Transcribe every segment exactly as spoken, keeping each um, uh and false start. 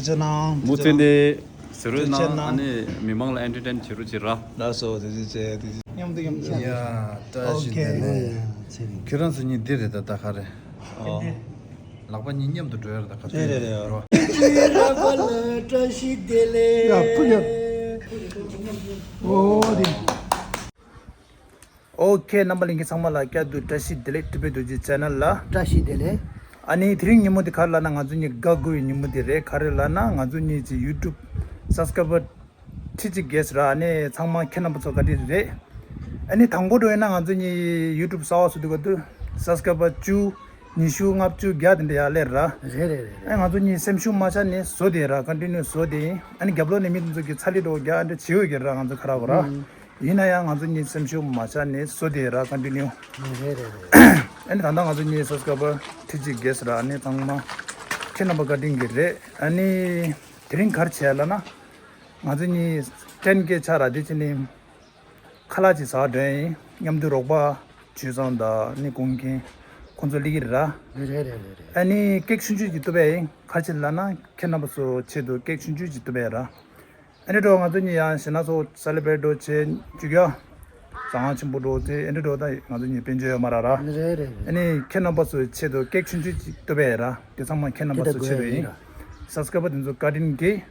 ཅེ་ནང་མུ་མཐུད་ནས་ཟེར་རོགས་གནང་། ཅེ་ནང་། ཨ་ནི་མི་མང་ལ་ཨེན་ཊར་ཊེན་བྱེད་རོགས་བྱེད་ར། ལགས་སོ། དེ་ཚོ་བྱས་དེ་མཉམ་དུ་མཉམ་དུ། ཡ། བཀྲ་ཤིས་བདེ་ལེགས། ཁྱེད་རང་ཚོ་གཉིས་འདི་རེད་ད། ད་ག་རེ། ཨོ། ལག་པ་གཉིས་མཉམ་དུ་འགྲོ་ཡ་རེད་ད། ག་རེ་རེད་རེད། རེད་རེད། ལག་པ་ལ་བཀྲ་ཤིས་བདེ་ལེགས། ཡ། ཕུ་ཡ། ཨོ་དེ། ཨོ་ཁེ། རྣམ་པ་ལྷན་རྒྱས་ཚང་མ་ལ་བསྐྱར་དུ་བཀྲ་ཤིས་བདེ་ལེགས། Triple Two G Channel ལ་བཀྲ་ཤིས་བདེ་ལེགས། ཨ་ནི་དེ་རིང་ཉིན་མོ་འདི་ག་རེ་ལབ་ན་ང་ཚོ་གཉིས་དགའ་དགོས་པའི་ཉིན་མོ་འདི་རེད། ག་རེ་ལབ་ན་ང་ཚོ་གཉིས་ཀྱི་ཡུ་ཊུབ་སབ་སི་ཀ་རའི་བར་ཁྲི་གཅིག་བརྒལ་སོང་ར། ཨ་ནི་ཚང་མ་ཁྱེད་རྣམ་པ་ཚོ་བཀའ་དྲིན་རེད། ཨ་ནི་དང་པོ་འགྲོ་ཡིན་ན་ང་ཚོ་གཉིས་ཡུ་ཊུབ་གསར་པ་བཟོ་དུས་སྐབས་དུ་སབ་སི་ཀ་རའི་བར་བཅུ། ཉི་ཤུ། ལྔ་བཅུ། བརྒྱ་དེ་འདྲ་ཡར་སླེབས་ར། རེད་རེད་རེད་རེད། ཨ་ང་ཚོ་གཉིས་སེམས་ཤུགས་མ་ཆག་ནས་བཟོ་བསྡད་ར། ཀོན་ཊི་ནིའུ་བཟོ་བསྡད་ཡིན། ཨ་ནི་རྒྱབ་ལོགས་ནས་མི་དེ་ཚོ་གིས་ཚ་ལི་འགྲོ་རྒྱག་འདྲ་བྱེད་འོས་ཀྱི་ར། ང་ཚོ་ཁ་རག་གོ་ར། ཨུམ། ཡིན་ན་ཡང་ང་ཚོ་གཉིས་སེམས་ཤུགས་མ་ཆག་ནས་བཟོ་བསྡད་ར། ཀོན་ཊི་ནིའུ། རེད་རེད་རེད། ཨ་ནི་ད་ལྟ་ང་ཚོ་གཉིས་སབ་སི་ཀ་རའི་བར་ཁྲི་གཅིག་བརྒལ་སོང་ར། ཨ་ནི་ཚང་མ་ཁྱེད་རྣམ་པ་བཀའ་དྲིན་གྱིས་རེད། ཨ་ནི་དེ་རིང་ག་རེ་བྱས་ལབ་ན། ང་ཚོ་གཉིས་ཊེན་ཀེ་ཆགས་ར། དེ་བྱས་ནས་ཁ་ལག་ཅིག་ཟ་བར་འགྲོ་ཡིན། མཉམ་དུ་རོགས་པ་ཆོས་བཟང་དང་ནི་ཀུན་མཁྱེན་ཁོང་ཚོ་སླེབས་ཀྱི་རེད་ར། རེད་རེད་རེད་རེད། ཨ་ནི་ཀེག་ཆུང་ཆུང་ཅིག་གཏུབ་པ་ཡིན། ག་རེ་བྱས་ལབ་ན་ཁྱེད་རྣམ་པ་ཚོ་ཆེད་དུ་ཀེག་ཆུང་ཆུང་ཅིག་གཏུབ་པ་ཡིན་ར། ཨ་ནི་འགྲོ་ང་ཚོ་གཉིས་ཡང་ཞེ་ན་ཚོ་སེ་ལེ་བྷི་རེཊ་འགྲོ་བྱེད་བཅུག་ཡ། ཟ་ཁང་ཆེན་པོ་འགྲོ་དེ་ཨ་ནི་འགྲོ་ད་ང་ཚོ་གཉིས་དཔལ་འབྱོར་ཡོད་མ་ར་ར། རེད་རེད་རེད། ཨ་ནི་ཁྱེད་རྣམ་པ་ཚོའི་ཆེད་དུ་ཀེག་ཆུང་ཆུང་ཅིག་གཏུབ་པ་ཡིན་ར། དེ་ཚང་མ་ཁྱེད་རྣམ་པ་ཚོའི་ཆེད་དུ་ཡིན། དེ་འདྲ་དགོས་ཡ་ཡིན་ར། སབ་སི་ཀ་རའི་བར་དེ་ཚོ་བཀའ་དྲིན་གྱིས།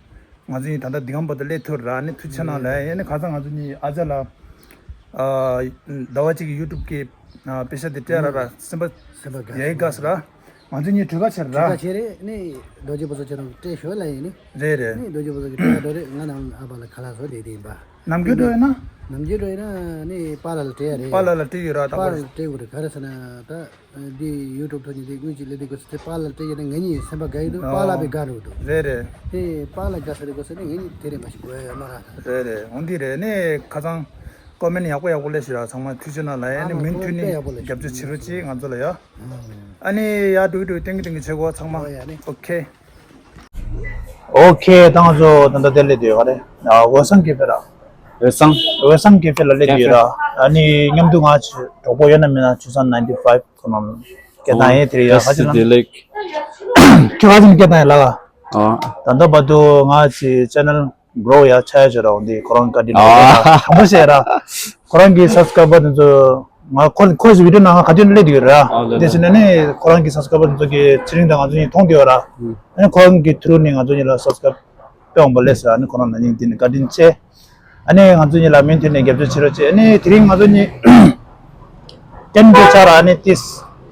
ང་ཚོ་གཉིས་ད་ལྟ་འདི་གམ་བར་དུ་སླེབས་ཐུབ་ར། ནི་ཐུགས་ཆེ་གནང་ལ་ཡིན། ནི་ཁ་སང་ང་ཚོ་གཉིས་ཨ་ཅག་ལ་ཟླ་བ་གཅིག་གི་ཡུ་ཊུབ་གི་པེ་ཤ་དེ་སྤྲད་ར་ར། སེམས་པ་སེམས་པ་དགའ་ཡ་ཡི་དགའ་སོང་ར། ང་ཚོ་གཉིས་གྲོས་ཁ་བྱས་ར། གྲོས་ཁ་བྱས་རེད། ནི་རྡོ་རྗེ་པོ་ཚོ་ཁྱེད་རང་སྤྲད་ཤོག་ལ་ཡིན་ནི། རེད་རེད། ནི་རྡོ་རྗེ་པོ་ཚོ་གི་སྤྲད་འགྲོ་རེད། ང་ནང་ཨ་ཕ་ལ་ཁ་ལག་བཟོ་བསྡད་དེ་ཡིན་པ། ནམ་རྒྱུན་འགྲོ་ཡིན་ན། ནམ་རྒྱུན་འགྲོ་ཡིན་ན་ནི་པཱ་ལགས་ལ་སྤྲད་ཡ་རེད། པཱ་ལགས་ལ་སྤྲད་ཡོད་ར། ད་པཱ་ལགས་ལ་སྤྲད་དགོས་རེད། ག་རེ་ཟེར་ན་ད། འདི་ཡུ་ཊུབ་ཐོག་ནས་འདི་དངུལ་ཅིག་སླེབས་དུས་སྐབས་སུ་དེ་པཱ་ལགས་སྤྲད་ཡོད་ན་ངེད་གཉིས་སེམས་པ་དགའ་ཡི་འདུག་ཨོ། པཱ་ལགས་དཔེ་དགའ་འདུག་རེད་རེད། དེ་པཱ་ལགས་དགའ་ས་རེད་དགོས་ས་ནི་ངེད་གཉིས་དེ་རེད་མ་ཞིག་དགོས་ཡ་ཡོད་མ་རེད། རེད་རེད། འོ་འདི་རེད། ནི་ཁ་སང་ཀོ་མེན་ཡག་པོ་ཡག་པོ་སླེབས་ཤག་ར། ཚང་མ་ཐུགས་རྗེ་གནང་ལ་ཡ། ཨ་ནི་མ་མུ་མཐུད་ནས་དཔེ་ཡག་པོ་སླེབས་རྒྱབ་སྐྱོར་བྱེད་རོགས་གྱིས་ང་ཚོ་ལ་ཡ། ཨ་ནི་ཡ་འགྲོ་གི་འགྲོ་གི་ཏན་གི་ཏན་གི་བྱེད་དགོས་ཚང་མ། ཨོ་ཡ་ནི། ཨོ་ཁེ། ཨོ་ཁེ། ད་ང་ཚོ་ད་ལྟ་དེ་སླེབས་བསྡད་ཡོད་ག་རེ། ཨ་འོད་བཟང་ཀེ་ཧྥེ་ར། འོད་བཟང་། འོད་བཟང་ཀེ་ཧྥེ་ལ་སླེབས་བསྡད་ཡོད་ར། ཨ་ནི་མཉམ་དུ་ང་ཚོ་གྲོགས་པོ་ཡོད་ན་མེད་ན་ཆུ་ཚང་ནའིན་ཊི་ཕའིབ་ཁོ་རང་སྐད་བཏང་ཡས་དེ་རེད་ཡ། ཁ་ཅིག་ལ། བདེ་ལེགས། ཁྱོད་ཁ་ཅིག་སྐད་བཏང་ཡས་ལ་ག་ཨ། ད་ལྟ་བར་དུ་ང་ཚོའི་ཆེ་ནལ་གྲོ་ཡ་ཆ་ཡ་བྱོས་ར། འོ་འདི་ཁོ་རང་བཀའ་དྲིན་ཨ། དང་པོ་བཤད་ར། ཁོ་རང་གི་སབ་སི་ཀ་རའི་བར་དེ་ཚོ་ང་ཁོ་ཁོ་ཚོ་བི་ཌི་ཡོ་ནང་ང་ག་དུས་ནས་སླེབས་བསྡད་ཡོད་ར། ཨ་ལེ་ལེ། དེ་བྱས་ནས་ནི་ཁོ་རང་གི་སབ་སི་ཀ་རའི་བར་དེ་ཚོ་གི་ཚེ་རིང་དང་ང་ཚོ་གཉིས་མཐོང་བསྡད་ཡོད་ར། ཨ་ནི་ཁོ་རང་གི་ཐུ་རུ་ནས་ང་ཚོ་གཉིས་ལ་སབ་སི་ཀ་རའིབ་དཔེ་འོང་པ་སླེབས་སོང་ར། ཨ་ནི་ཁོ་རང་ལ་སྙིང་ཐིག་ནས་བཀའ་དྲིན་ཆེ། ཨ་ནི་ང་ཚོ་གཉིས་ལ་མུ་མཐུད་ནས་རྒྱབ་སྐྱོར་བྱེད་རོགས་བྱེད། ཨ་ནི་དེ་རིང་ང་ཚོ་གཉིས་ཊེན་ཀེ་ཆགས་ར། ཨ་ནི་ཏིས་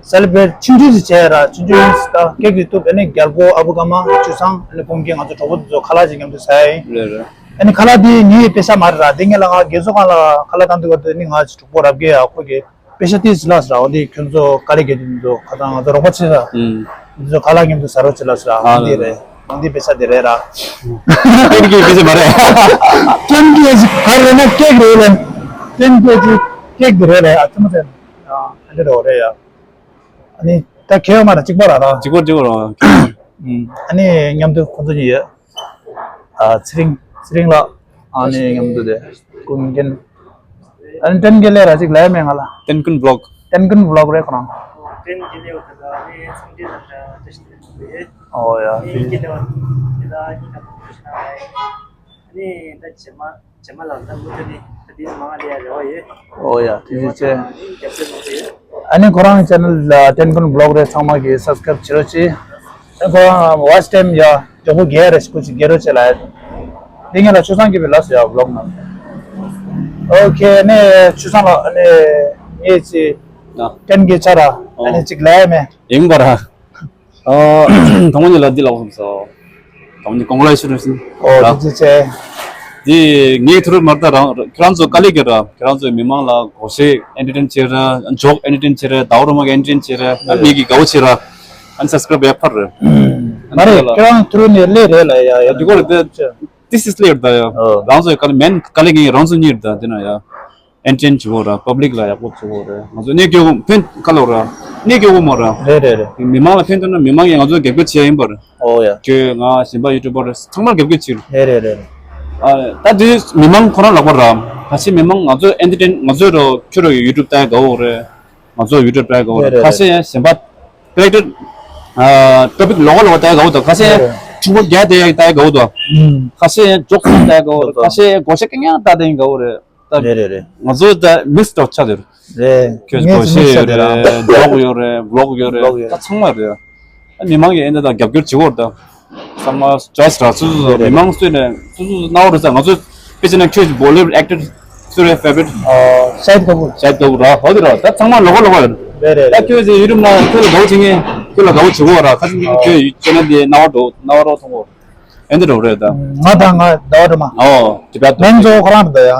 སེ་ལེ་བྷི་རེཊ་ཆུང་ཆུང་ཞིག་བྱས་ར། ཆུང་ཆུང་ཡིན་ད་ཀེག་ཅིག་གཏུབ། ཨ་ནི་རྒྱལ་པོ་ཨ་བུ་ཀརྨ་ཆུ་བཟང་ཨ་ནི་ཀུན་མཁྱེན་ང་ཚོ་གྲོགས་པོ་དེ་ཚོ་ཁ་ལག་ཅིག་མཉམ་དུ་ཟ་ཡ་ཡིན། རེད་རེད། ཨ་ནི་ཁ་ལག་དེ་ངའི་པེ་ཤ་མ་རེད་ར། དེ་ངེད་ལ་ང་རྒས་གསོ་ཁང་ལ་ཁ་ལག་བཏང་དུས་སྐབས་དེ་ནི་ང་ཚོ་གྲོགས་པོ་རབ་རྒྱས་ཡ་ཁོ་གི་པེ་ཤ་ཏིས་ལགས་ར། འོ་དེ་ཁྱོད་ཚོ་དཀའ་ལས་རྒྱག་རྒྱུ་དེ་ཚོ་ཁ་སང་ང་ཚོ་རོགས་པ་བྱེད་ར། ཨུམ། དེ་ཚོ་ཁ་ལག་མཉམ་དུ་ཟ་རོགས་བྱེད་ལགས་ར། ཨ་འདི་རེད། འོ་འདི་པེ་ཤ་དེ་རེད་ར། ཀེག་ཀེག་པེ་ཤ་མ་རེད། ཀེག་ཀེག་ཅིག་ག་རེ་རེད་ན་ཀེག་རེད་ལེ། ཀེག་ཀེག་ཅིག་ཀེག་དེ་རེད་ལེ། ཨ་ཙི་མ་ཙི། ཨ་འདི་རོ་རེད་ཡ། ཨ་ནི་ད་ཁེ་བ་མ་ར་གཅིག་པ་ར་ར། གཅིག་པ་གཅིག་པ་ར། ཨུམ། ཨ་ནི་མཉམ་དུ་ཁོང་ཚོ་གཉིས་ཡོད། ཨ་ཚེ་རིང་ཚེ་རིང་ལགས། ཨ་ནི་མཉམ་དུ་དེ་ཀུན་མཁྱེན། ཨ་ནི་ཀྲན་གྱི་ལས་ར་ཅིག་ལས་མེད་ང་ལ། ཀྲན་ཀུན་བི་ལོག་ཀྲན་ཀུན་བི་ལོག་རེད་ཁོ་རང་། ཀྲན་གྱི་ལས་ར་ད་ནི་ཚང་གི་ལ་ད་ཅི་ཞིག་རེད། ཨོ་ཡ། ཀྲན་གྱི་ལས་ར་ད་ཉི་ད་ཀུན་ཤ་ནའི་ད་ཇེ་མ་ཇེ་མ་ལ་ད་མུ་ཏི་ནི་ད་དེ་མང་ལས་རེ་བ་ཡོད། ཨོ་ཡ། དེ་ཅི་ཅེ། ཨ་ནི་ཁོ་རང་ཆེ་ནལ་ལ་ཀྲན་ཀུན་བི་ལོག་རེད། ཚང་མ་གིས་སབ་སི་ཀ་རེབ་བྱེད་རོགས་གྱིས། ཨ་ཁོ་རང་ཝ་ཆི་ཊེམ་ཡ་མགྱོགས་པོ་བརྒྱད་རེ་ཞིག་ཁོ་ཅིག་བརྒྱད་རོགས་བྱེད་ལ། འདི་ངས་ལ་ཆུ་བཟང་གིས་བི་ལགས་ཡ་བི་ལོག་ནང་། ཨོ་ཁེ། ནས་ཆུ་བཟང་ལ་ནས་ངས་ཅི་ཀྲན་གྱི་ཆ་ར་ཨ་ནི་ཅིག་ལ་ཡ་མེད་ཡིན་པ་ར། ཨ་དང་པོ་ཉིད་ལ་འདི་ལ་བསམ་སོ། དང་པོ་ཉིད་ཀོང་ལ་ཤུ་རུ་སིན། ཨོ་ར། དེ་ཅི་ཅེ། འདི་ངའི་ཐུ་རུ་མར་ད་རང་ཁྱེད་རང་ཚོ་དཀའ་ལས་ཀྱི་ར། ཁྱེད་རང་ཚོའི་མི་མང་ལ་གོ་ཤེས་ཨེན་ཊར་ཊེན་བྱེད་ར། ཇོག་ཨེན་ཊར་ཊེན་བྱེད་ར། ཟླ་བ་རོ་མ་གི་ཨེན་ཊར་ཊེན་བྱེད་ར། ཨ་མི་གི་དགའ་བོ་བྱེད་ར། ཨ་ནི་སབ་སི་ཀ་རེབ་ཡག་པར་རེད། མ་རེད། ཁྱེད་རང་ཐུ་རུ་ནས་སླེབས་རེད་ལ་ཡ་ཡ། འདི་གོ་རེད་དེ། ཏིས་ཏིས་སླེབས་རེད་ད་ཡ། ཨོ། རང་ཚོའི་དཀའ་ལས་མེན་དཀའ་ལས་ཀྱི་རང་ཚོ་གཉིས་རེད་ད་དེ་ན་ཡ། ཨེན་ཊར་ཊེན་བྱེད་དགོས་ར། པབ་ལིག་ལ་ཡག་པོ་བྱེད་དགོས་རེད། ང་ཚོ་གནས་སྐྱོ་ཕན་ཁ་ལོ་ར། གནས་སྐྱོ་བོ་མོ་ར། རེད་རེད་རེད། མི་མང་ལ་ཕན་ཐོགས་ན་མི་མང་གིས་ང་ཚོ་རྒྱབ་སྐྱོར་བྱེད་ཡ་ཡིན་པར། ཨོ་ཡ། ཁྱོད་ང་གཞན་པ་ཡུ་ཊུབ་པར་ཚང་མར་རྒྱབ་སྐྱོར་བྱེད། རེད་རེད་རེད་རེད། ཨ་ད་དེ་མི་མང་ཁོ་རང་ལག་པར་ར། ད་ཆེ་མི་མང་ང་ཚོ་ཨེན་ཊར་ཊེན་ང་ཚོའི་རོ་ཁྱོད་རོ་ཡུ་ཊུབ་ལྟ་ཡ་དགའ་བོ་རེད། ང་ཚོ་ཡུ་ཊུབ་ལྟ་ཡ་དགའ་བོ་རེད། རེད་རེད་ཁ་ཤས་ཡང་གཞན་པ་ཀེ་རེག་ཊར་ཨ་ཊོ་པིག་ལོག་ལོག་ལྟ་ཡ་དགའ་བོ་དང་ཁ་ཤས་ཡང་རེད་རེད། ཕྲུ་གུ་བརྒྱ་དེ་ཡག་ལྟ་ཡག་དགའ་བོ་འདུག་ཨུམ། ཁ་ཤས་ཡང་འཇོག་ཙམ་ལྟ་ཡག་དགའ་བོ་རེད། ཁ་ཤས་སྒོར་གཞས་རྐྱང་རྐྱང་ལྟ་དེ་ཡང་དགའ་བོ་རེད། ད་རེད་རེད་རེད། ང་ཚོ་ད་མིག་སི་འདྲ་ཆགས་ཡོད་རེད། རེད། ད་ངས་སྒོར་ཅིག་མིག་སི་གཞས་ཆགས་ཡོད་རེད། རེད། རོག་ཡོད་རེད། ཝི་ལོག་ཡོད་རེད། ཝི་ལོག་ཡོད་ད་རེད། ཚང་མ་རེད། ད་མི་མང་གིས་ཨེ་འདྲ་ད་རྒྱབ་སྐྱོར་བྱེད་ཀྱི་ཡོད་རེད། ད་ཚང་མ་ཅོའི་སི་ར་སོ་སོ་རེད་རེད། མི་མང་སུས་ནས་སོ་སོ་སྣང་བ་རེད་ས། ང་ཚོ་དཔེ་བྱས་ན་ཁྱོད་བོ་ལི་ཝུཌ་ཨེག་ཊར་སུ་རེད་ཕེ་ཝ་རི་ཊི། ཨ། ཤ་ཧིད་ཀ་པུར། ཤ་ཧིད་ཀ་པུར་ར། འོ་དེ་ར། ད་ཚང་མ་ལོགས་ཀ་ལོགས་ཀ་ཡོད་རེད། རེད་རེད། ད་ཁྱོད་ཚོ་ཡུ་ཊུབ་ནང་ཁྱོད་ལ་དགའ་བོ་བྱེད་མཁན་ཁྱོད་ལ་དགའ་བོ་བྱེད་ཀྱི་ཡོད་ར། ཁ་ཅིག་ཨ། ཁྱོད་ཡུ་ཅེ་ནལ་དེ་སྣང་བ་འགྲོ་སྣང་བ་འགྲོ་མཐོང་གོ། ཨེ་འདྲ་འགྲོ་རེད་ད། ང་དང་ང་ཟླ་བ་སྒྲོལ་མ། ཨོ། དེ་བས་མིང་གཙོ་བོ་ཁོ་རང་རེད་ད་ཡ།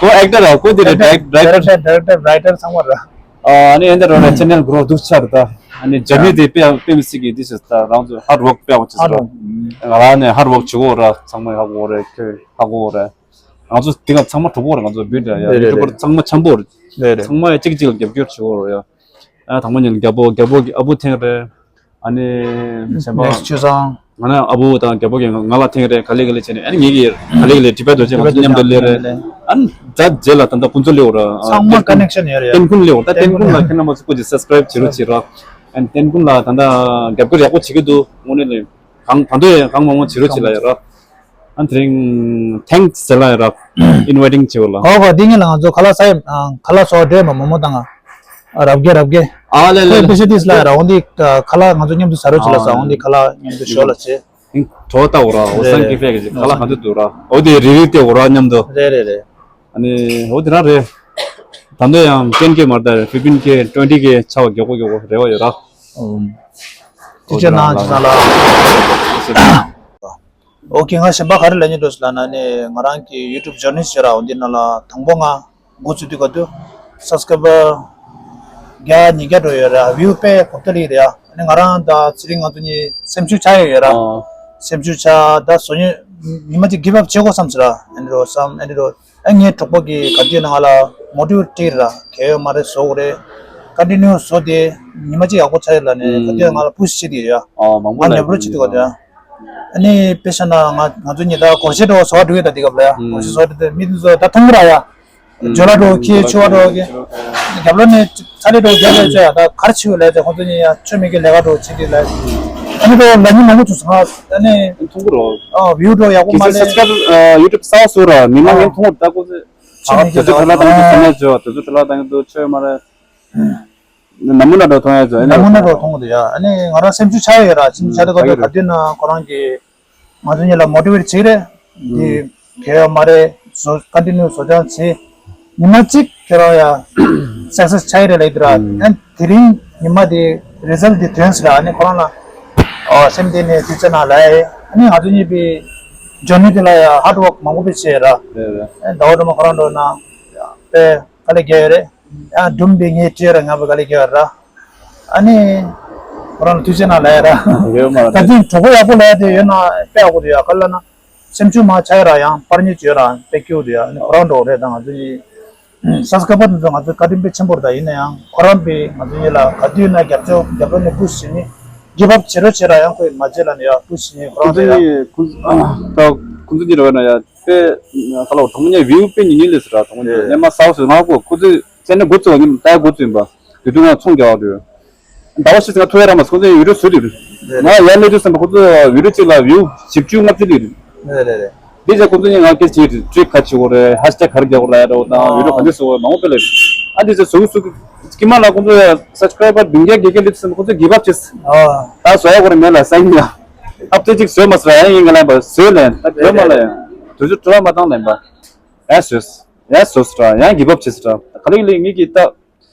ཁོ་ཨེག་ཊར་ར། ཁོ་དེ་རེད། ཌའི་རེག་ཌའི་རེག་ཊར། ཌའི་རེག་ཊར་རའི་ཊར་ཚང་མ་རེད། ཨ་ནི་ཨེ་འདྲ་རེད། ཅེ་ནལ་གྷི་རོ་སྡུག་ཆགས་རེད་ད། ཨ་ནི་ཇར་ནི་དེ་དཔེ་དཔེ་མི་སྲིད་ཀྱི་འདི་ཞིག་ད་རང་ཚོ་ཧར་ཌི་ཝརཀ་དཔེ་ཡག་པོ་བྱེད་ས་རེད། ཧར་ཌི་ཝརཀ། ང་རང་ནས་ཧར་ཌི་ཝརཀ་བྱེད་ཀྱི་ཡོད་ར། ཚང་མས་ཧ་གོ་གི་རེད། ཁྱོད་ཧ་གོ་གི་རེད། ང་ཚོ་དེ་ག་ཚང་མ་གྲོགས་པོ་རེད། ང་ཚོ་བུད་ར་ཡ། རེད་རེད་ཡུ་ཊུབ་པར་རེད། ཚང་མ་འཆམ་པོ་རེད། རེད་རེད། ཚང་མ་ཡ་གཅིག་གཅིག་ལ་རྒྱབ་སྐྱོར་བྱེད་ཀྱི་ཡོད་ར་ཡ། ཨ་དང་པོ་ཉིད་ལ་རྒྱལ་པོ་རྒྱལ་པོ་གི་ཨ་བུ་ཐེངས་རེད། ཨ་ནི་གཞན་པ་ནེག་སི་ཆོས་བཟང་། ང་ན་ཨ་བུ་དང་རྒྱལ་པོ་གིས་ང་ང་ལ་ཐེངས་རེ་ག་ལེ་ག་ལེ་བྱས་ནས། ཨ་ནི་ངེད་ཀྱིས་ག་ལེ་ག་ལེ་དྲི་བ་འདོད་ཆེན་ང་ཚོ་མཉམ་དུ་སླེབས་རེད། ཨ་ནི་ད་རྗེས་ལ་ད་ལྟ་ཁོང་ཚོ་སླེབས་ར། ཚང་མ་ཀ་ནེག་ཤན་ཡོད་རེད། ཏན་ཀུན་སླེབས་ར། ད་ཏན་ཀུན་ལ་ཁྱེད་རྣམ་པ་ཚོ་སྐུ་མཁྱེན་སབ་སི་ཀ་རའིབ་བྱེད་རོགས་བྱེད་ར། ཨ་ནི་ཏན་ཀུན་ལ་ད་ལྟ་རྒྱབ་སྐྱོར་ཡག་པོ་བྱེད་ཀྱི་འདུག་དངོས་གནས་ལ་གང་ད་དུང་ཡང་གང་མང་མང་བྱེད་རོགས་བྱེད་ལ་ཡ་ར། ཨ་ནི་དེ་རིང་ཐེངས་ཟེར་ལ་ཡ་ར། ཨིན་ཝའི་ཊིང་བྱེད་པ་ལ། གོ་གོ། འདི་ངེད་ལ་ང་ཚོ་ཁ་ལག་ཟ་ཡ། ཨ། ཁ་ལག་ཟ་བ་འགྲོ་ཡ་མ་མོ་མོ་དང་། ཨ། རབ་རྒྱས་རབ་རྒྱས། ཨ་ལེ་ལེ་ཁོས་ལེ། པེ་ཤ་ཏིས་ལ་ཡ་ར། འོ་འདི་ཁ་ལག་ང་ཚོ་མཉམ་དུ་ཟ་རོགས་བྱེད་ལ་ཟ། ཨ། འོ་འདི་ཁ་ལག་མཉམ་དུ་ཞོ་ལ་བྱེད། ཨིན། གྲོ་ལྟ་འོ་ར། འོ་རེད་སང་རེད། ཀི་ཕེ་གི་ཁ་ལག་ག་འདུག་འདུག་ར། འོ་དེ་རི་རི་སྟེ་འོ་ར་མཉམ་དུ། རེད་རེད་རེད། ཨ་ནི་འོ་དེ་རང་རེད། ད་འདོད་ཡང་ཊེན་ཀེ་མར་ད་རེད། ཕིཕ་ཊིན་ཀེ་ཊུ་ཝེན་ཊི་ཀེ་ཆགས་པ་མགྱོགས་པོ་མགྱོགས་པོ་རེ་བ་ཡོད་ར། ཨུམ། ཐུགས་རྗེ་གནང་། ཅི་ཙམ་ལ། ཨོ་ཁེ། ང་གཞན་པ་ག་རེ་ལབ་སྙིང་འདོད་ཟེར་ལབ་ན་ནི། ང་རང་གི་ཡུ་ཊུབ་ཇར་ནི་ཟེར་ར། འོ་འདི་ནང་ལ་དང་པོ་ང་འགོ་ཚུགས་དུས་ག་དུས་སབ་སི་ཀ་རའི་བར་བརྒྱ་ཉིས་བརྒྱ་འགྲོ་ཡོད་ར། བིའུ་དཔེ་གོ་བརྡ་ལེགས་རེད་ཡ། ཨ་ནི་ང་རང་དང་ཚེ་རིང་ང་ཚོ་གཉིས་སེམས་ཤུགས་ཆག་ཡོད་ཡོད་ར། ཨ། སེམས་ཤུགས་ཆག་ད་བཟོ་ཉེ་ཉི་མ་གཅིག་གིབ་ཨབ་བྱེད་དགོས་བསམ་ཟེར་ར། ཨ་ནི་རོ་བསམ། ཨ་ནི་རོ། ཨ་ངའི་གྲོགས་པོ་གིས་ག་དུས་ན་ང་ལ་མོ་ཊི་ཝེཊ་སྤྲད་ར། གལ་ཡོད་མ་རེད། བཟོ་དགོས་རེད། ཀོན་ཊི་ནིའུ་བཟོ་དེ་ཉི་མ་གཅིག་ཡག་པོ་ཆགས་ཡོད་ལབ་ནས་ག་དུས་ང་ལ་པུ་ཤི་བྱེད་དེ་ཡོད་ཡ། ཨ། མང་པོ་ང་ལབ་ནེ་བོར་བྱེད་དུས་ག་དུས་ཡ། ཨ་ནི་དཔེ་བཞག་ན་ང་ང་ཚོ་གཉིས་ད་སྒོར་གཞས་འགྲོ་བ་བཟོ་བ་འགྲོ་ཡོད་ད། དེ་སྐབས་ལ་ཡ་སྒོར་གཞས་བཟོ་བ་འགྲོ་དེ་མི་དེ་ཚོ་ད་མཐོང་གི་ར་ཡ། ཇོ་ལ་འགྲོ་ཁྱི་ཆུ་བ་འགྲོ་གི། རྒྱབ་ལོགས་ནས་ཚ་ལེ་འགྲོ་རྒྱབ་ལོགས་ཚོ་ཡ་ད་གར་ཆི་བ་ལས་ཚེ་ཁོང་ཚོ་གཉིས་ཡ་ཆོ་མེད་ཀི་ལས་ཀ་འགྲོ་བྱེད་དེ་ལ། ཨ་ནི་འགྲོ་ལ་ཉིན་མང་པོ་ཚུགས་སོང་ཨ་ནི། མཐོང་གི་རོ། ཨ་བིའུ་འགྲོ་ཡག་པོ་མ་ལས། ཡུ་ཊུབ་གསར་བ་བཟོ་ར་མི་མང་ངན་མཐོང་བ་ད་ཁོ་ཚོ། ཆོ་མེད་ཀི་དེ་ཚོ་ལ་ད་ང་ཚོ་ཚང་མས་བརྗོད་དེ་ཚོ་ལ་ད་ང་ཚོ་ཆོས་མ་རེད། ནམ་མོ་ན་འགྲོ་མཐོང་ཡ་ཚོ་ཨ་ནི། ནམ་མོ་ན་འགྲོ་མཐོང་གི་འདུག་ཡ། ཨ་ནི་ང་རང་སེམས་ཤུགས་ཆག་ཡོད་ར། ཅིང་ཆ་དེ་ག་དུས་ག་དུས་ན་ཁོ་རང་གི་ང་ཚོ་གཉིས་ལ་མོ་ཊི་ཝེཊ་བྱེད་རེད། འདི་གལ་ཡོད་མ་རེད། བཟོ་ཀོན་ཊི་ནིའུ་བཟོ་སྦྱང་བྱེད། ཉི་མ་གཅིག་ཁྱེད་རང་ཡ་སག་སེ་སི་ཆགས་ཡི་རེད་ལབ་ཀྱི་འདུག་ར། ཨ་དེ་རིང་ཉི་མ་དེ་རི་ཛལ་ཊི་དེ་ཐོན་ཟེར་ར། ཨ་ནི་ཁོ་རང་ལ་ཨོ་སེམས་གཏིང་ནས་ཐུགས་རྗེ་གནང་ལབ་ཡ། ཨ་ནི་ང་ཚོ་གཉིས་པའི་ཇར་ནི་དེ་ལ་ཡ་ཧར་ཌི་ཝརཀ་མང་པོ་དཔེ་བྱས་ར། རེད་རེད། ཨ་ཟླ་བ་སྒྲོལ་མ་ཁོ་རང་འགྲོ་ན་དཔེ་དཀའ་ལས་རྒྱག་ཡོད་རེད། ཡང་སྒྲུང་པའི་ངའི་བྲིས་ར་ང་བ་དཀའ་ལས་རྒྱག་ཡོད་ར། ཨ་ནི་ཁོ་རང་ལ་ཐུགས་རྗེ་གནང་ལབ་ཡ་ར། ཡོད་མ་རེད། ད་ཐེངས་གྲོགས་པོ་ཡག་པོ་ལབ་ཡ་དེ་ཡོད་ན་དཔེ་ཡག་པོ་འདུག་ཡ། ག་རེ་ལབ་ན། སེམས་ཤུགས་མར་ཆག་ཡ་ར་ཡང་པར་ཉོ་བྱོས་ར་དཔེ་སྐྱིད་འདུག་ཡ། ཨ་ནི་ཁོ་རང་འགྲོ་རེད། ད་ང་ཚོ་གཉིས་སབ་སི་ཀ་རའི་བར་དེ་ཚོ་ང་ཚོ་བཀའ་དྲིན་དཔེ་ཆེན་པོ་རེད། ད་ཡིན་ན་ཡང་ཁོ་རང་པས་ང་ཚོ་གཉིས་ལ་ག་དུས་ན་རྒྱབ་སྐྱོར་རྒྱབ་ལོགས་ནས་པུ་ཤི་བྱེད་ནི་གིབ་ཨབ་བྱེད་རོགས་བྱེད་ར། ཡང་ཁོས་མ་བྱེད་ལབ་ནས་ཡ་པུ་ཤི་བྱེད་ནི་ཁོ་རང་རེད་ཡ། ཁོ་ཚོ་གཉིས་རེད་བ་ན་ཡ་དཔེ་ཁ་ལོ་གྲོང་ཉེ་བིའུ་དཔེ་ཉིན་ཉིན་ལས་སུ་ར་གྲོང་ཉེ་ནས་མ་སའུ་སུ་ང་གོ་ཁོ་ཚོས་ཚེ་ནས་འགོ་བཙུགས་པ་ཉིན་ལྟ་འགོ་བཙུགས་ཡིན་པ། དེ་དུས་ང་ཚོང་རྒྱག་པ་དུས། ཟླ་བ་ཕྱེད་ཙམ་ཐུག་ཡ་ར་མ་སོང་ཚེ་ཡུ་ཊུབ་བཟོས་དུས། རེད། ང་ཡར་སླེབས་དུས་ཙམ་པ་ཁོ་ཚོ་བི་ཌིའོ་གཅིག་ལ་བིའུ་བཞི་བཅུ་ལྔ་བཅུ་ལས་རེད། རེད་རེད་རེད། འདི་ཚེ་ཁོ་ཚོ་གཉིས་ང་སྐད་ཆ་བྲིས་ཁ་ཆེ་བོ་རེད། ཧེཤ་ཊེག་ག་རེ་རྒྱག་དགོས་རེད་ཡ་འདྲ་བོ་དང་བི་ཌིའོ་ག་འདྲ་བཟོ་དགོས་མང་པོ་སྤེལ་ལེ་རེད། ཨ་འདི་ཚེ་བཟོ་གི་བཟོ་གི་དཀྱིལ་མ་ལ་ཁོ་ཚོ་ཡ་སབ་སི་ཀ་རའི་བར་བདུན་བརྒྱ་བརྒྱད་བརྒྱ་སླེབས་དུས་ཙམ་པ་ཁོ་ཚོ་གིབ་ཨབ་བྱས། ཨ་ད་བཟོ་ཡ་དགོས་རེད་མེད་ལ་སང་ཉིན་ལ་ཨབ་ཌེཊ་གཅིག་བཟོས་མ་ཟེར་ཡ་ཡིན་ག་ལབ་པ་བཟོས་ལན་ད་བཟོས་མ་ལ་ཡ་དུས་ཚོད་བྲོ་བ་མ་བཏང་ལན་པ་ཡ་བཟོས་ཡ་བཟོས་ཟེར་ཡ་གིབ་ཨབ་བྱས་ཟེར་ག་ལེ་ག་ལེ་ངེད་ཀྱིས་ད།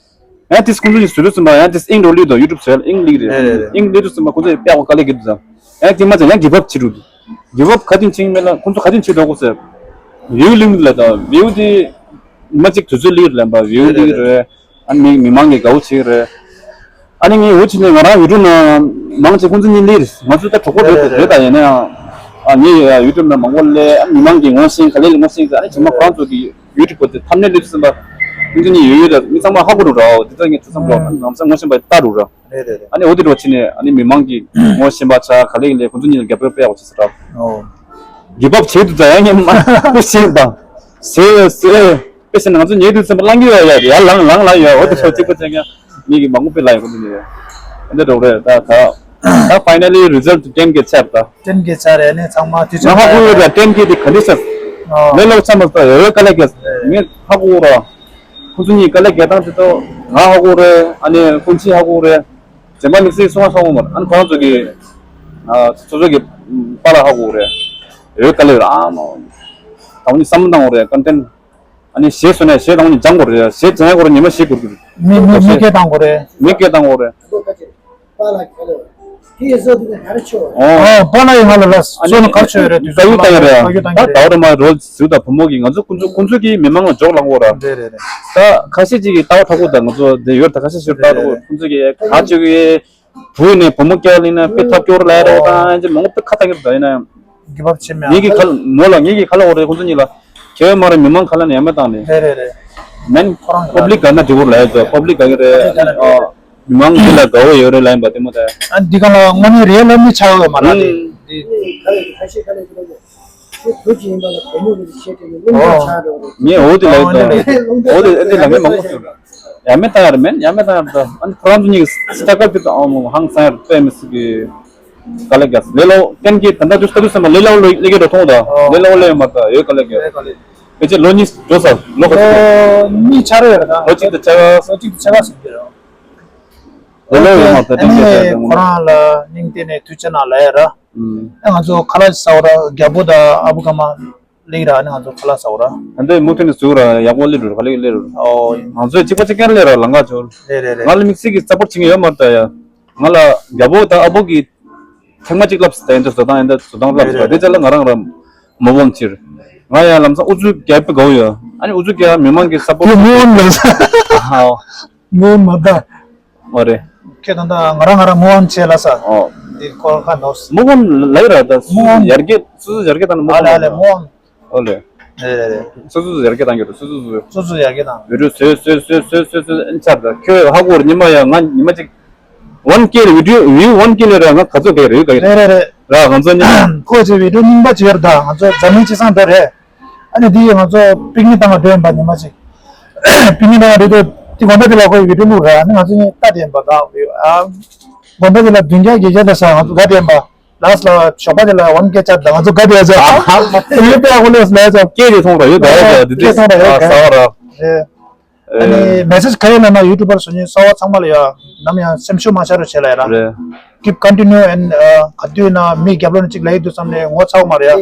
ཡང་ཏིས་ཁོང་ཚོ་གཉིས་བཟོས་དུས་ཙམ་པ་ཡང་ཏིས་ཨིང་འགྲོ་ལུས་དང་ཡུ་ཊུབ་བཟོས་ཨིང་ལིག་རེད། རེད་རེད་རེད། ཨིང་ལིག་དུས་ཙམ་པ་ཁོང་ཚོ་དཔེ་ཡག་པོ་དཀའ་ལས་ཀྱི་འདུག་ཙང་ཡང་ཏིས་མ་ཚད་ཡང་གིབ་ཨབ་བྱེད་འགྲོ་འདུག་གིབ་ཨབ་ག་དུས་བྱེད་ཀྱི་མེད་ལ་ཁོང་ཚོ་ག་དུས་བྱེད་འགྲོ་གོ་ཟེར། ཡུའུ་ལིང་ལ་དང་བིའུ་དེ་མ་གཅིག་དུས་ཚོད་ལིག་རེད་ལབ་པ་བིའུ་ལིག་རེད། ཨ་ནི་མི་མང་གི་དགའ་བོ་བྱེད་ཀྱི་རེད། ཨ་ནི་ངས་འུ་ཅི་ནས་ང་རང་ཡུ་ཊུབ་ནང་མང་ཆེ་ཁོང་ཚོ་གཉིས་ལིག་རེད། ང་ཚོ་ད་གྲོགས་པོ་རེད་རེད་རེད་ད་ཡིན་ན་ཡང་། ཨ་ངས་ཡུ་ཊུབ་ནང་མང་པོ་སླེབས་ཨ་མི་མང་གིས་ངོ་ཤེས་ག་ལེ་ལ་ངོ་ཤེས་ཨ་ནི་ཇི་མ་ཁོ་རང་ཚོ་གི་ཡུ་ཊུབ་པོ་དེ་ཐམ་ནེལ་ལས་ཟིན་པ། ཁོང་ཚོ་གཉིས་ཡོད་ཡོད་ད་མི་ཚང་མ་ཧ་གོ་འགྲོ་ར་འོ་དེ་ཚོ་ངས་ཐུགས་བསམ་རོགས་ཨ་ནི་ལམ་སང་ངོ་ཤེས་པ་ལྟ་རུ་ར། རེད་རེད་རེད། ཨ་ནི་འོ་དེ་འགྲོ་ཕྱིན་ནས་ཨ་ནི་མི་མང་གིས་ངོ་ཤེས་པ་ཆགས་ག་ལེ་ག་ལེ་ཁོང་ཚོ་གཉིས་ལ་རྒྱབ་སྐྱོར་སྤེལ་ཡག་ཅིག་ཟེར་ར། ཨོ། གིབ་ཨབ་བྱེད་དུས་ད་ཡང་ངས་མ་ཁུ་ཤེས་དང་། ཟེར་ཟེར་དཔེ་བྱས་ན་ང་ཚོ་ཉལ་དུས་ཙམ་པ་གླང་གི་ཡོད་ཡ་ཡར་ལངས་ལངས་ལངས་ཡོད་འོ་དེ་ཚོ་གཅིག་པ་ཅན་ཡང་མི་གིས་མང་པོ་དཔེ་ལ་ཡོད་ཁོང་ཚོ་གཉིས་ཡོད། ཨ་འདི་འགྲོ་རེད་ད་ད། ད་finally result ten K ཆགས་ད། ten K ཆགས་རེད། ཨ་ནི་ཚང་མ་དུས་ང་ཧ་གོ་ཡོད་ར། ten K དེ་ག་འདྲ་ཆགས། ཨོ། ལས་སླ་པོ་ཆགས་མ་སོང་། ཡོད་ཡོད་དཀའ་ལས་རྒྱག་ངས་ཧ་གོ་ར། ཁོ་ཚོ་གཉིས་དཀའ་ལས་རྒྱག་སྟངས་དེ་ཚོ་ང་ཧ་གོ་རེད། ཨ་ནི་ཀུན་གྱིས་ཧ་གོ་རེད། གཞན་པ་དམིགས་བསལ་གསུང་བ་གསུང་གི་མ་རེད། ཨ་ནི་ཁོ་རང་ཚོ་གི་ཨ་སོ་སོ་གི་པཱ་ལགས་ཧ་གོ་རེད། ཡོད་དཀའ་ལས་ར། ཨ་མ་ད་འོ་ནི་བསམ་བློ་བཏང་དགོས་རེད། ཀོན་ཊེན་ཨ་ནི་གཞས་བཟོས་ནས་གཞས་དང་ནི་སྦྱང་དགོས་རེད། གཞས་སྦྱང་དགོས་རེད། ཉི་མ་གཞས་དགོས་རེད། མི་མི་མི་སྐད་བཏང་དགོས་རེད། མི་སྐད་བཏང་དགོས་རེད། ཨོ། ཨོ། པཱ་ལགས་ཡིན་ང་ལ་ལ་སོ་ན་གར་ཆོད་རེད། དུས་ཚོད་བཀའ་བཀའ་བཀྱོན་བཏང་ཡོད་རེད། ད་ད་བར་མ་རོལ་ཟིག་དང་བུ་མོ་གིས་ང་ཚོ་ཁོང་ཚོ་ཁོང་ཚོ་གིས་མི་མང་ལ་འཇོག་ལང་དགོས་ར། རེད་རེད་རེད། ད་ཁ་ཤས་ཅིག་གིས་ལྟ་བ་དྲག་པོ་དང་ང་ཚོ་དེ་ཡོད། ད་ཁ་ཤས་ཤིག་ལྟ་བ་དྲག་པོ། ཁོང་ཚོ་གིས་ག་ཅིག་གིས་བུ་ཡིན་ནས་བུ་མོ་སྐྱེ་བ་ལེན་ན་དཔེ་ཐབས་སྐྱོ་རུ་ལ་རེད། ད་ཨ་ཅེ་མང་པོ་དཔེ་ཁ་བཏང་གི་རེད། ད་ཡིན་ན་གི་བབ་ཆེ་མེད་ངེད་ཀྱི་ཁ་ལ་མོ་ལ་ངེད་ཀྱི་ཁ་ལ་འོ་རེད། ཁོང་ཚོ་གཉིས་ལ་ཁྱེད་མ་རེད། མི་མང་ཁ་ལ་ནས་ཡ་མེད་བཏང་ནས། རེད་རེད་རེད། མན་ཁོ་རང་པབ་ལིག་ག་ན་འགྲིག་གོ་ལ་ཡ་ཚོ་པབ་ལིག་ག་གི་རེད། ཨ་མི་མང་འདི་ལ་དགའ་བོ་ཡོད་རེད་ལ་ཡིན་པ་དེ་མོ་ད། ཨ་འདི་ག་ལ་དངོས་གནས་རེད་ལབ་ནི་ཆགས་ཡོད་མ་རེད། ཨང་། འདི་ཁ་ལས་ཁ་ཤས་ཁ་ལས་ཁ་ལས་ཁྱེད་བོད་ཀྱི་ཡིན་པ་ལ་བུ་མོ་གི་ཆེད་དུ་ནི་རླུང་འཕྲིན་ཆགས་འགྲོ་རེད། ངས་འོ་དེ་ལ་ཡོད་དོ། འོ་དེ་ཨ་འདི་ལ་མི་མང་པོ་ཞིག་ཡོད་རེད། ཡ་མེད་ད་ཡར་མེད་ཡ་མེད་ད་ཡར་ད། ཨ་ནི་ཁོ་རང་ཚོ་གཉིས་ཀྱི་སི་ཊ་ཀལ་དེ་དང་ཨང་ཧང་སང་ཡར་པེ་མི་སི་གི་དཀའ་ལས་རྒྱག་ལས་སླ་པོ་ཏན་གི་ད་ལྟ་དུས་ད་དུས་སེམས་པ་ལས་སླ་པོ་ལས་ཀྱི་འགྲོ་མཐོང་ད། ལས་སླ་པོ་ལས་ཡོད་མ་ད་ཡོད་དཀའ་ལས་རྒྱག་ཕལ་ཆེར་ལོ་གཉིས་འགྲོ་ས་ལོ་ག་ཚོད། ལོ་གཉིས་ཆགས་རེད་ཡོད་ད། ལོ་གཅིག་དང་ཕྱེད་ཀ་ལོ་གཅིག་དང་ཕྱེད་ཀ་ཟིན་གྱི་རེད། ལས་སླ་པོ་ཡོད་མ་ད་ཏན་གི་ད་ད་ཁོ་རང་ལ་སྙིང་གཏིང་ནས་ཐུགས་རྗེ་གནང་ལབ་ཡ་ར། ཨ་ང་ཚོ་ཁ་ལག་ཟ་བ་ར་རྒྱལ་པོ་དང་ཨ་བུ་ཀ་མ་ལེགས་ར། ཨ་ནི་ང་ཚོ་ཁ་ལག་ཟ་བ་ར། ཨ་འདི་མུ་མཐུད་ནས་བཟོས་ར་ཡག་པོ་སླེབས་འགྲོ་ག་ལེ་སླེབས་འགྲོ། ཨོ། ང་ཚོས་གཅིག་པ་གཅིག་རྐྱང་སླེབས་ར་ལང་ཀ་ཅོར། རེད་རེད་རེད། ང་ལ་དམིགས་བསལ་གྱི་ཚགས་པར་བྱེད་མཁན་ཡོད་མ་རེད་ད་ཡ། ང་ལ་རྒྱལ་པོ་དང་ཨ་བུ་གིས་ཐེངས་མ་གཅིག་ལབ་སོང་ད། ཨེ་འདྲ་བཟོ་སྟངས་ཨེ་འདྲ་བཟོ་སྟངས་ལབ་སོང་། རེད་རེད་རེད། དེ་རྗེས་ལ་ང་རང་ར་མོ་བོམ་ཕྱིར། ང་ཡང་ལམ་སང་ཨུ་ཚུགས་རྒྱག་དཔེ་དགའ་བོ་ཡོད། ཨ་ནི་ཨུ་ཚུགས་རྒྱག་མི་མང་གི་སཔོར་ཊི་མོ་བོམ་ལབ་ས། ཧའོ། མོ་བོམ་མ་ད། མ་རེད། ཁྱེད་ད་ལྟ་ང་རང་ང་རང་མོ་ཨན་བྱས་ལ་ས། ཨོ། འདི་སྐོར་ཁ་ནོར། མོ་བོམ་ལབ་ཡོད་ར་ད། མོ་བོམ། ཡར་རྒྱས་སོ་སོ་ཡར་རྒྱས་བཏང་ན་མོ་ཨ་ལེ་ཨ་ལེ་བོམ་མོ་བོམ། ཨོ་ལེ། རེད་རེད་རེད། སོ་སོ་སོ་ཡར་རྒྱས་བཏང་གི་རེད། སོ་སོ་སོ་སོ་སོ་ཡར་རྒྱས་བཏང་། བི་ཌིའོ་བཟོས་བཟོས་བཟོས་བཟོས་བཟོས་བཟོས་ཨན་ཆར་ད་ཁྱོད་ཧ་གོ་ར། ཉི་མ་ཡ་ང་ཉི་མ་གཅིག་ཝན་ཀེ་ལ་བི་ཌིའོ་ཝིའུ་ཝན་ཀེ་ལ་ར་ང་ག་ཚོད་ག་རེད་ག་རེད། རེད་རེད་རེད། ར་ང་ཚོ་ཉི་མ་ཁོ་ཚོའི་བི་ཌིའོ་རྙིང་པ་བྱས་ར་ད། ང་ཚོ་འཛམ་གླིང་སྤྱི་བསང་འགྲོ་རེད། ཨ་ནི་དེ་ཡིས་ང་ཚོ་པིག་ནིག་བཏང་བ་འགྲོ་ཡིན་པ་ཉི་མ་གཅིག་པིག་ནིག་བཏང་བ་འགྲོ་དུས་དེ་དགོན་པ་དེ་ལ་ཁོའི་བི་ཌིའོ་བླུགས་ར། ཨ་ནི་ང་ཚོ་གཉིས་ལྟ་བསྡད་ཡིན་པ་ད། ཨ་དགོན་པ་དེ་ལ་བདུན་བརྒྱ་བརྒྱད་བརྒྱ་དེ་ས་ང་ཚོ་དགའ་བསྡད་ཡིན་པ། ལགས་ལ་ཞོགས་པ་དེ་ལ་ཝན་ཀེ་ཆགས་ད་ང་ཚོ་དགའ་བསྡད་ཡ་ཆ། ཨ་ཧ། ཡོད་པའི་ཨ་ཁུ་ལོས་ལས་ཆ། སྐད་རེ་ཐོང་ར་ཡོད་དགའ་ཡ་ཆ། དེ་སྐད་ཐོང་ར་ཡོད་དགའ་ཡ་ཆ། ཟ་བ་ར། རེད། ཨ་ནི་མེ་སེ་ཇི་ག་རེ་ལབ་ན་ཡུ་ཊུབ་པར་སུ་ཉིན་གསར་བ་ཚང་མ་ལ་ཡ་ནམ་ཡང་སེམས་ཤུགས་མ་ཆག་རོགས་བྱེད་ལ་ཡ་ར། རེད། Keep continue and ག་དུས་ན་མི་རྒྱབ་ལོགས་ནས་གཅིག་ལབ་ཡི་འདུག་བསམ་ནས་ངོ་ཚ་བ་མ་རེད་ཡ།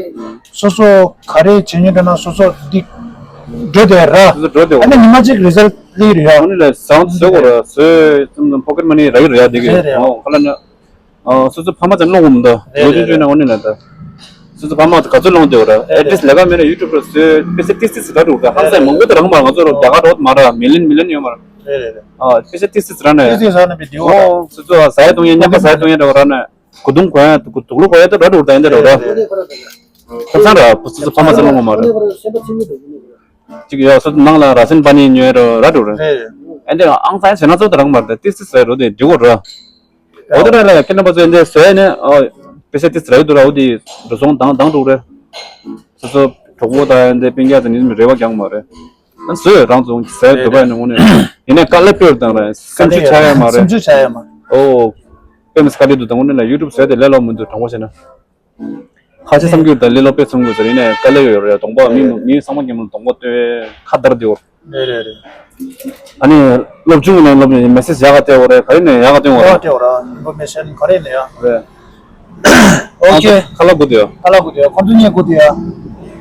སོ་སོ་ག་རེ་བྱེད་ཉེན་འདྲ་ན་སོ་སོ་འདི་འགྲོ་དེ་ར། སོ་སོ་འགྲོ་དེ། ཨ་ནི་ཉི་མ་གཅིག་རི་ཛལ་ལི་རེད་ཡ། ཨ་ནི་ལ་བཟང་བཟོ་དགོས་ར་བཟོས་ཙམ་ཙམ་ཕོ་ཀེཊ་མ་ནི་རག་གི་རེད་ཡ། འདི་གི་རེད་རེད། ཨོ་ཁ་ལ་ན། ཨ་སོ་སོ་ཕ་མ་ཚོ་སློང་གི་མི་འདུག་རེད་ལོ་རྒྱུས་རེད་བརྗོད་ན་འོ་ནི་ལ་ད། སོ་སོ་ཕ་མ་ཚོ་ག་ཚོད་སློང་བསྡད་ཡོད་ར། རེད་ཨེ་ཌི་རེ་སི་ལས་ཀ་མེད་ན་ཡུ་ཊུབ་ར་བཟོས་པེ་སེ་ཏིས་ཏིས་ར་འགྲོ་ག་ཧང་སང་མང་པོ་དེ་རང་མ་ང་ཚོ་ར་རྒྱ་གར་རོ་མ་ར་མི་ལིན་མི་ལིན་ཡོད་མ་ར། རེད་རེད་རེད། ཨ་པེ་སེ་ཏིས་ཏིས་ར་ནས། ཏིས་ཏིས་ར་ནས་བི་ཌིའོ་ར། ཨོ་སོ་སོ་ཟ་ཡ་བཏུང་ཡ་ཉམས་པ་ཟ་ཡ་བཏུང་ཡ་འདྲ་བ་ར་ནས་གོ་དུང་གོ་ཡ་དུ་དུག་ལོག་གོ་ཡ་དུ་ར་འགྲོ་ག་ད་ཡིན་འདྲ་ར། ཁ་སང་ར་སོ་སོ་ཕ་མ་ཚོ་སློང་གི་མ་ར། ཅིག་ཡོད་སོ་ནང་ལ་ར་སེན་པ་ནི་ཉོས་ར་ར་འགྲོ་ར། རེད། ཨ་འདི་ཨང་སང་ཟེར་ན་ཚོ་དེ་རང་མ་ར་ཏིས་ཏིས་ཟེར་རོ་དེ་འགྲིག་གོ་ར། འོ་དེ་ར་ལ་ཡ་ཁྱེད་རྣམ་པ་ཚོས་འདི་བཟོས་ནས་ཨ་པེ་སེ་ཏིས་ར་ཡོད་དུ་ར། འོ་དེ་འགྲོ་སོང་དང་དང་འགྲོ་རེད། སོ་སོ་གྲོགས་པོ་དང་འདི་སྤུན་ཀྱག་དང་ནི་རེ་བ་རྒྱག་མ་རེད། ཨ་བཟོས་རང་ཚོ་ཟས་འདོད་པ་ཡིན་ན་དངོས་གནས་ཡིན་ནའི་དཀའ་ལས་དཔེ་དང་རེད། སེམས་ཤུགས་ཆག་ཡ་མ་རེད། སེམས་ཤུགས་ཆག་ཡ་མ་རེད། ཨོ། དཔེ་མི་སྲིད་དཀའ་ལས་འདུག་ད་དངོས་གནས་ལ་ཡུ་ཊུབ་བཟོས་དེ་ལས་སླ་མི་འདུག་དྲང་པོ་བཤད་ན། ཁ་ཆེ་བསམ་རྒྱུ་དང་ལས་སླ་དཔེ་བསམ་རྒྱུ་ཟེར་ཡིན་ནའི་དཀའ་ལས་ཡོད་རེད། གདོང་པ་མི་མི་ཚང་མ་སྐྱེ་མོ་གདོང་པ་སྟོན་ཁ་བརྡར་དེ་བོར། རེད་རེད་རེད། ཨ་ནི་སློབ་ཆུང་ནས་སློབ་ནས་མེ་སེ་ཇི་ཡག་ག་སྟེར་བ་རེད། ག་རེ་ནས་ཡག་ག་སྟེར་བ་རེད། ཡག་ག་སྟེར་བ་རེད། ཨིན་ཕོར་མེ་ཤན་ག་རེ་ནས་ཡག་རེད། ཨོ་ཁེ། ཁ་ལག་དགོས་དུས་ཡ། ཁ་ལག་དགོས་དུས་ཡ། ཁོང་ཚོ་གཉིས་དགོས་དུས་ཡ།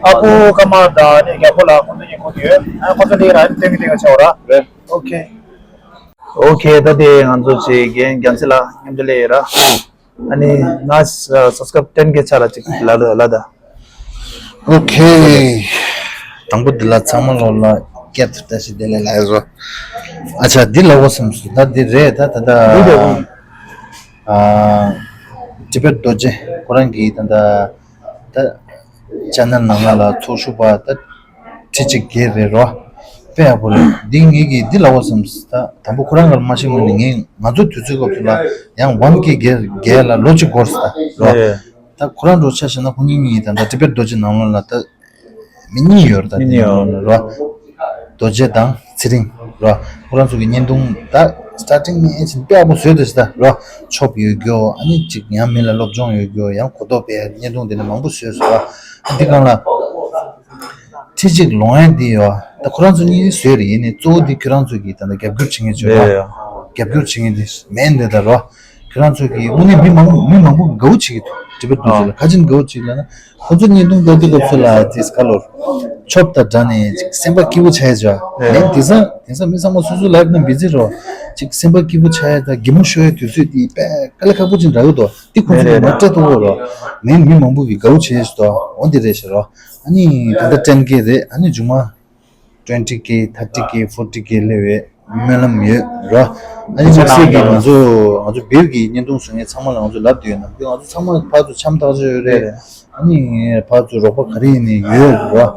ཨ་ཁུ་ཀརྨ་དང་ནི་རྒྱལ་པོ་ལགས་ཁོང་ཚོ་གཉིས་དགོས་དུས་ཡ། ཨ་ཁོང་ཚོ་ལས་ར་ཨ་ནི་སྟོན་གི་སྟོན་གི་ཆ་བ་ར། རེད། ཨོ་ཁེ། ཨོ་ཁེ། ད་དེ་ང་ཚོ་ཅིག་རྒན་རྒྱལ་མཚན་ལགས་མཉམ་དུ་ལས་ར། ཨ་ནི་ང་སབ་སི་ཀ་རབ་ཊེན་ཀེ་ཆགས་ལ་ཅིག་ལ་ལ་ལ་ད། ཨོ་ཁེ། དང་པོ་འདི་ལ་ཚང་མ་ལོ་ལ་སྐད་དུ་བལྟ་ཞིག་དེ་ལས་ལ་བཟོ། ཨ་ཆ་འདི་ལ་འོ་བསམ་སོང་། ད་འདི་རེད། ད་ད་ད། འདི་རེད། ཨ་ཊི་བེཊ་རྡོ་རྗེ་ཁོ་རང་གིས་ད་ད་ད་ཅེ་ནལ་ནང་ལ་ཚོགས་ཞུགས་པ་ད་ཁྲི་གཅིག་བརྒལ་རེད་རོ། དཔེ་ཡག་པོ་རེད། འདི་ངེད་ཀྱིས་འདི་ལ་འོ་བསམ་སོང་། ད་དང་པོ་ཁོ་རང་གར་མ་ཤེས་སྔོན་ནས་ངས་ང་ཚོ་དུས་ཚོད་སྐབས་སུ་ལ་ཡང་ཝན་ཀེ་བརྒལ་བརྒལ་ལ་ལོ་གཅིག་འགོར་སོང་ད་རོ། ད་ཁོ་རང་འགྲོ་ཆ་བཞག་ན་ཁོ་གཉིས་གཉིས་དང་ད་ཊི་བེཊ་རྡོ་རྗེ་ནང་ལོགས་ལ་ད་མི་གཉིས་ཡོད་རེད། ད་མི་གཉིས་ཡོད་རེད་རོ། རྡོ་རྗེ་དང་ཚེ་རིང་རོ། ཁོ་རང་ཚོ་གི་བརྙན་ཐུང་ད་ སི་ཊར་ཊིང་ནས་ཨེ་ཅིག་དཔེ་ཡག་པོ་བཟོས་འདུག་ཟེར་ད་རོ། ཆོབ་ཡོད་རྒྱུ་ཨ་ནི་ཅིག་ཡང་མི་ལ་སློབ་སྦྱོང་ཡོད་རྒྱུ་ཡང་གོ་རྟོགས་སྤེལ་བརྙན་ཐུང་དེ་འདྲ་མང་པོ་བཟོས་སོང་ར། འདི་སྒང་ལ། ཁྲི་གཅིག་ལོང་ཡ་འདི་ཡོད། ད་ཁོ་རང་ཚོ་གཉིས་བཟོས་རེད། ཡིན་ནའི་གཙོ་བོ་འདི་ཁྱོད་རང་ཚོ་གིས་ད་ལྟ་རྒྱབ་སྐྱོར་བྱེད་མཁན་ཚོས་རེད། རྒྱབ་སྐྱོར་བྱེད་མཁན་འདི་མེན་འདི་ད་རོ། ཁྱོད་རང་ཚོ་གིས་དངོས་གནས་མི་མང་མི་མང་པོ་དགའ་བོ་བྱེད་ཀྱི་འདུག་དྲི་བ་འདུག་ཟེར་ལ་ཁ་ཅིག་དགའ་བོ་བྱེད་ལ་ན། ཁོ་ཚོ་བརྙན་ཐུང་ལྟ་དུས་སྐབས་སུ་ལ་ཅིག་ག་ལོར། ཆོབ་དང་འདྲ་ནས་ཅིག་སེམས་པ་སྐྱིད་པོ་ཆགས་ཡ་ཅིག་ཡོད། མེན་དེང་སང་དེང་སང་མི་ཚང་མ་སོ་སོའི་ལའིབ་ནང་བི་ཛི་རོ། ཅིག་སེམས་པ་སྐྱིད་པོ་ཆགས་ཡ་དང་གད་མོ་ཤོར་ཡ་དུས་ཚོད་དེ་དཔེ་དཀའ་ལས་ཁག་པོ་ཅིག་འདྲ་གི་འདུག་འདི་ཁོ་ཚོ་གི་མ་སྤྲད་ཐུབ་ཀྱི་རོ། མེན་མི་མང་པོ་གིས་དགའ་བོ་བྱེད་ཡ་ཞིག་འདུག་འོ་འདི་རེད་ཤག་རོ། ཨ་ནི་ད་ལྟ་ཊེན་ཀེ་རེད། ཨ་ནི་མཇུག་མ་ཊུ་ཝེན་ཊི་ཀེ། ཐར་ཊི་ཀེ། ཕོར་ཊི་ཀེ་སླེབས་པའི་སྨོན་ལམ་ཡོད་ར། ཨ་ནི་དམིགས་བསལ་གྱིས་ང་ཚོ་ང་ཚོ་སྦིར་གྱི་བརྙན་ཐུང་བཟོ་མཁན་ཚང་མ་ལ་ང་ཚོ་ལབ་བསྡད་ཡོད་ན། ང་ཚོ་ཚང་མ་ཕར་ཚུར་འཆམ་ཐག་ཆོད་ཡོད་རེད། རེད་རེད། ཨ་ནི་ཕར་ཚུར་རོགས་པ་ག་རེ་ཡིན་ནའི་ཡོད་ར། ཨ་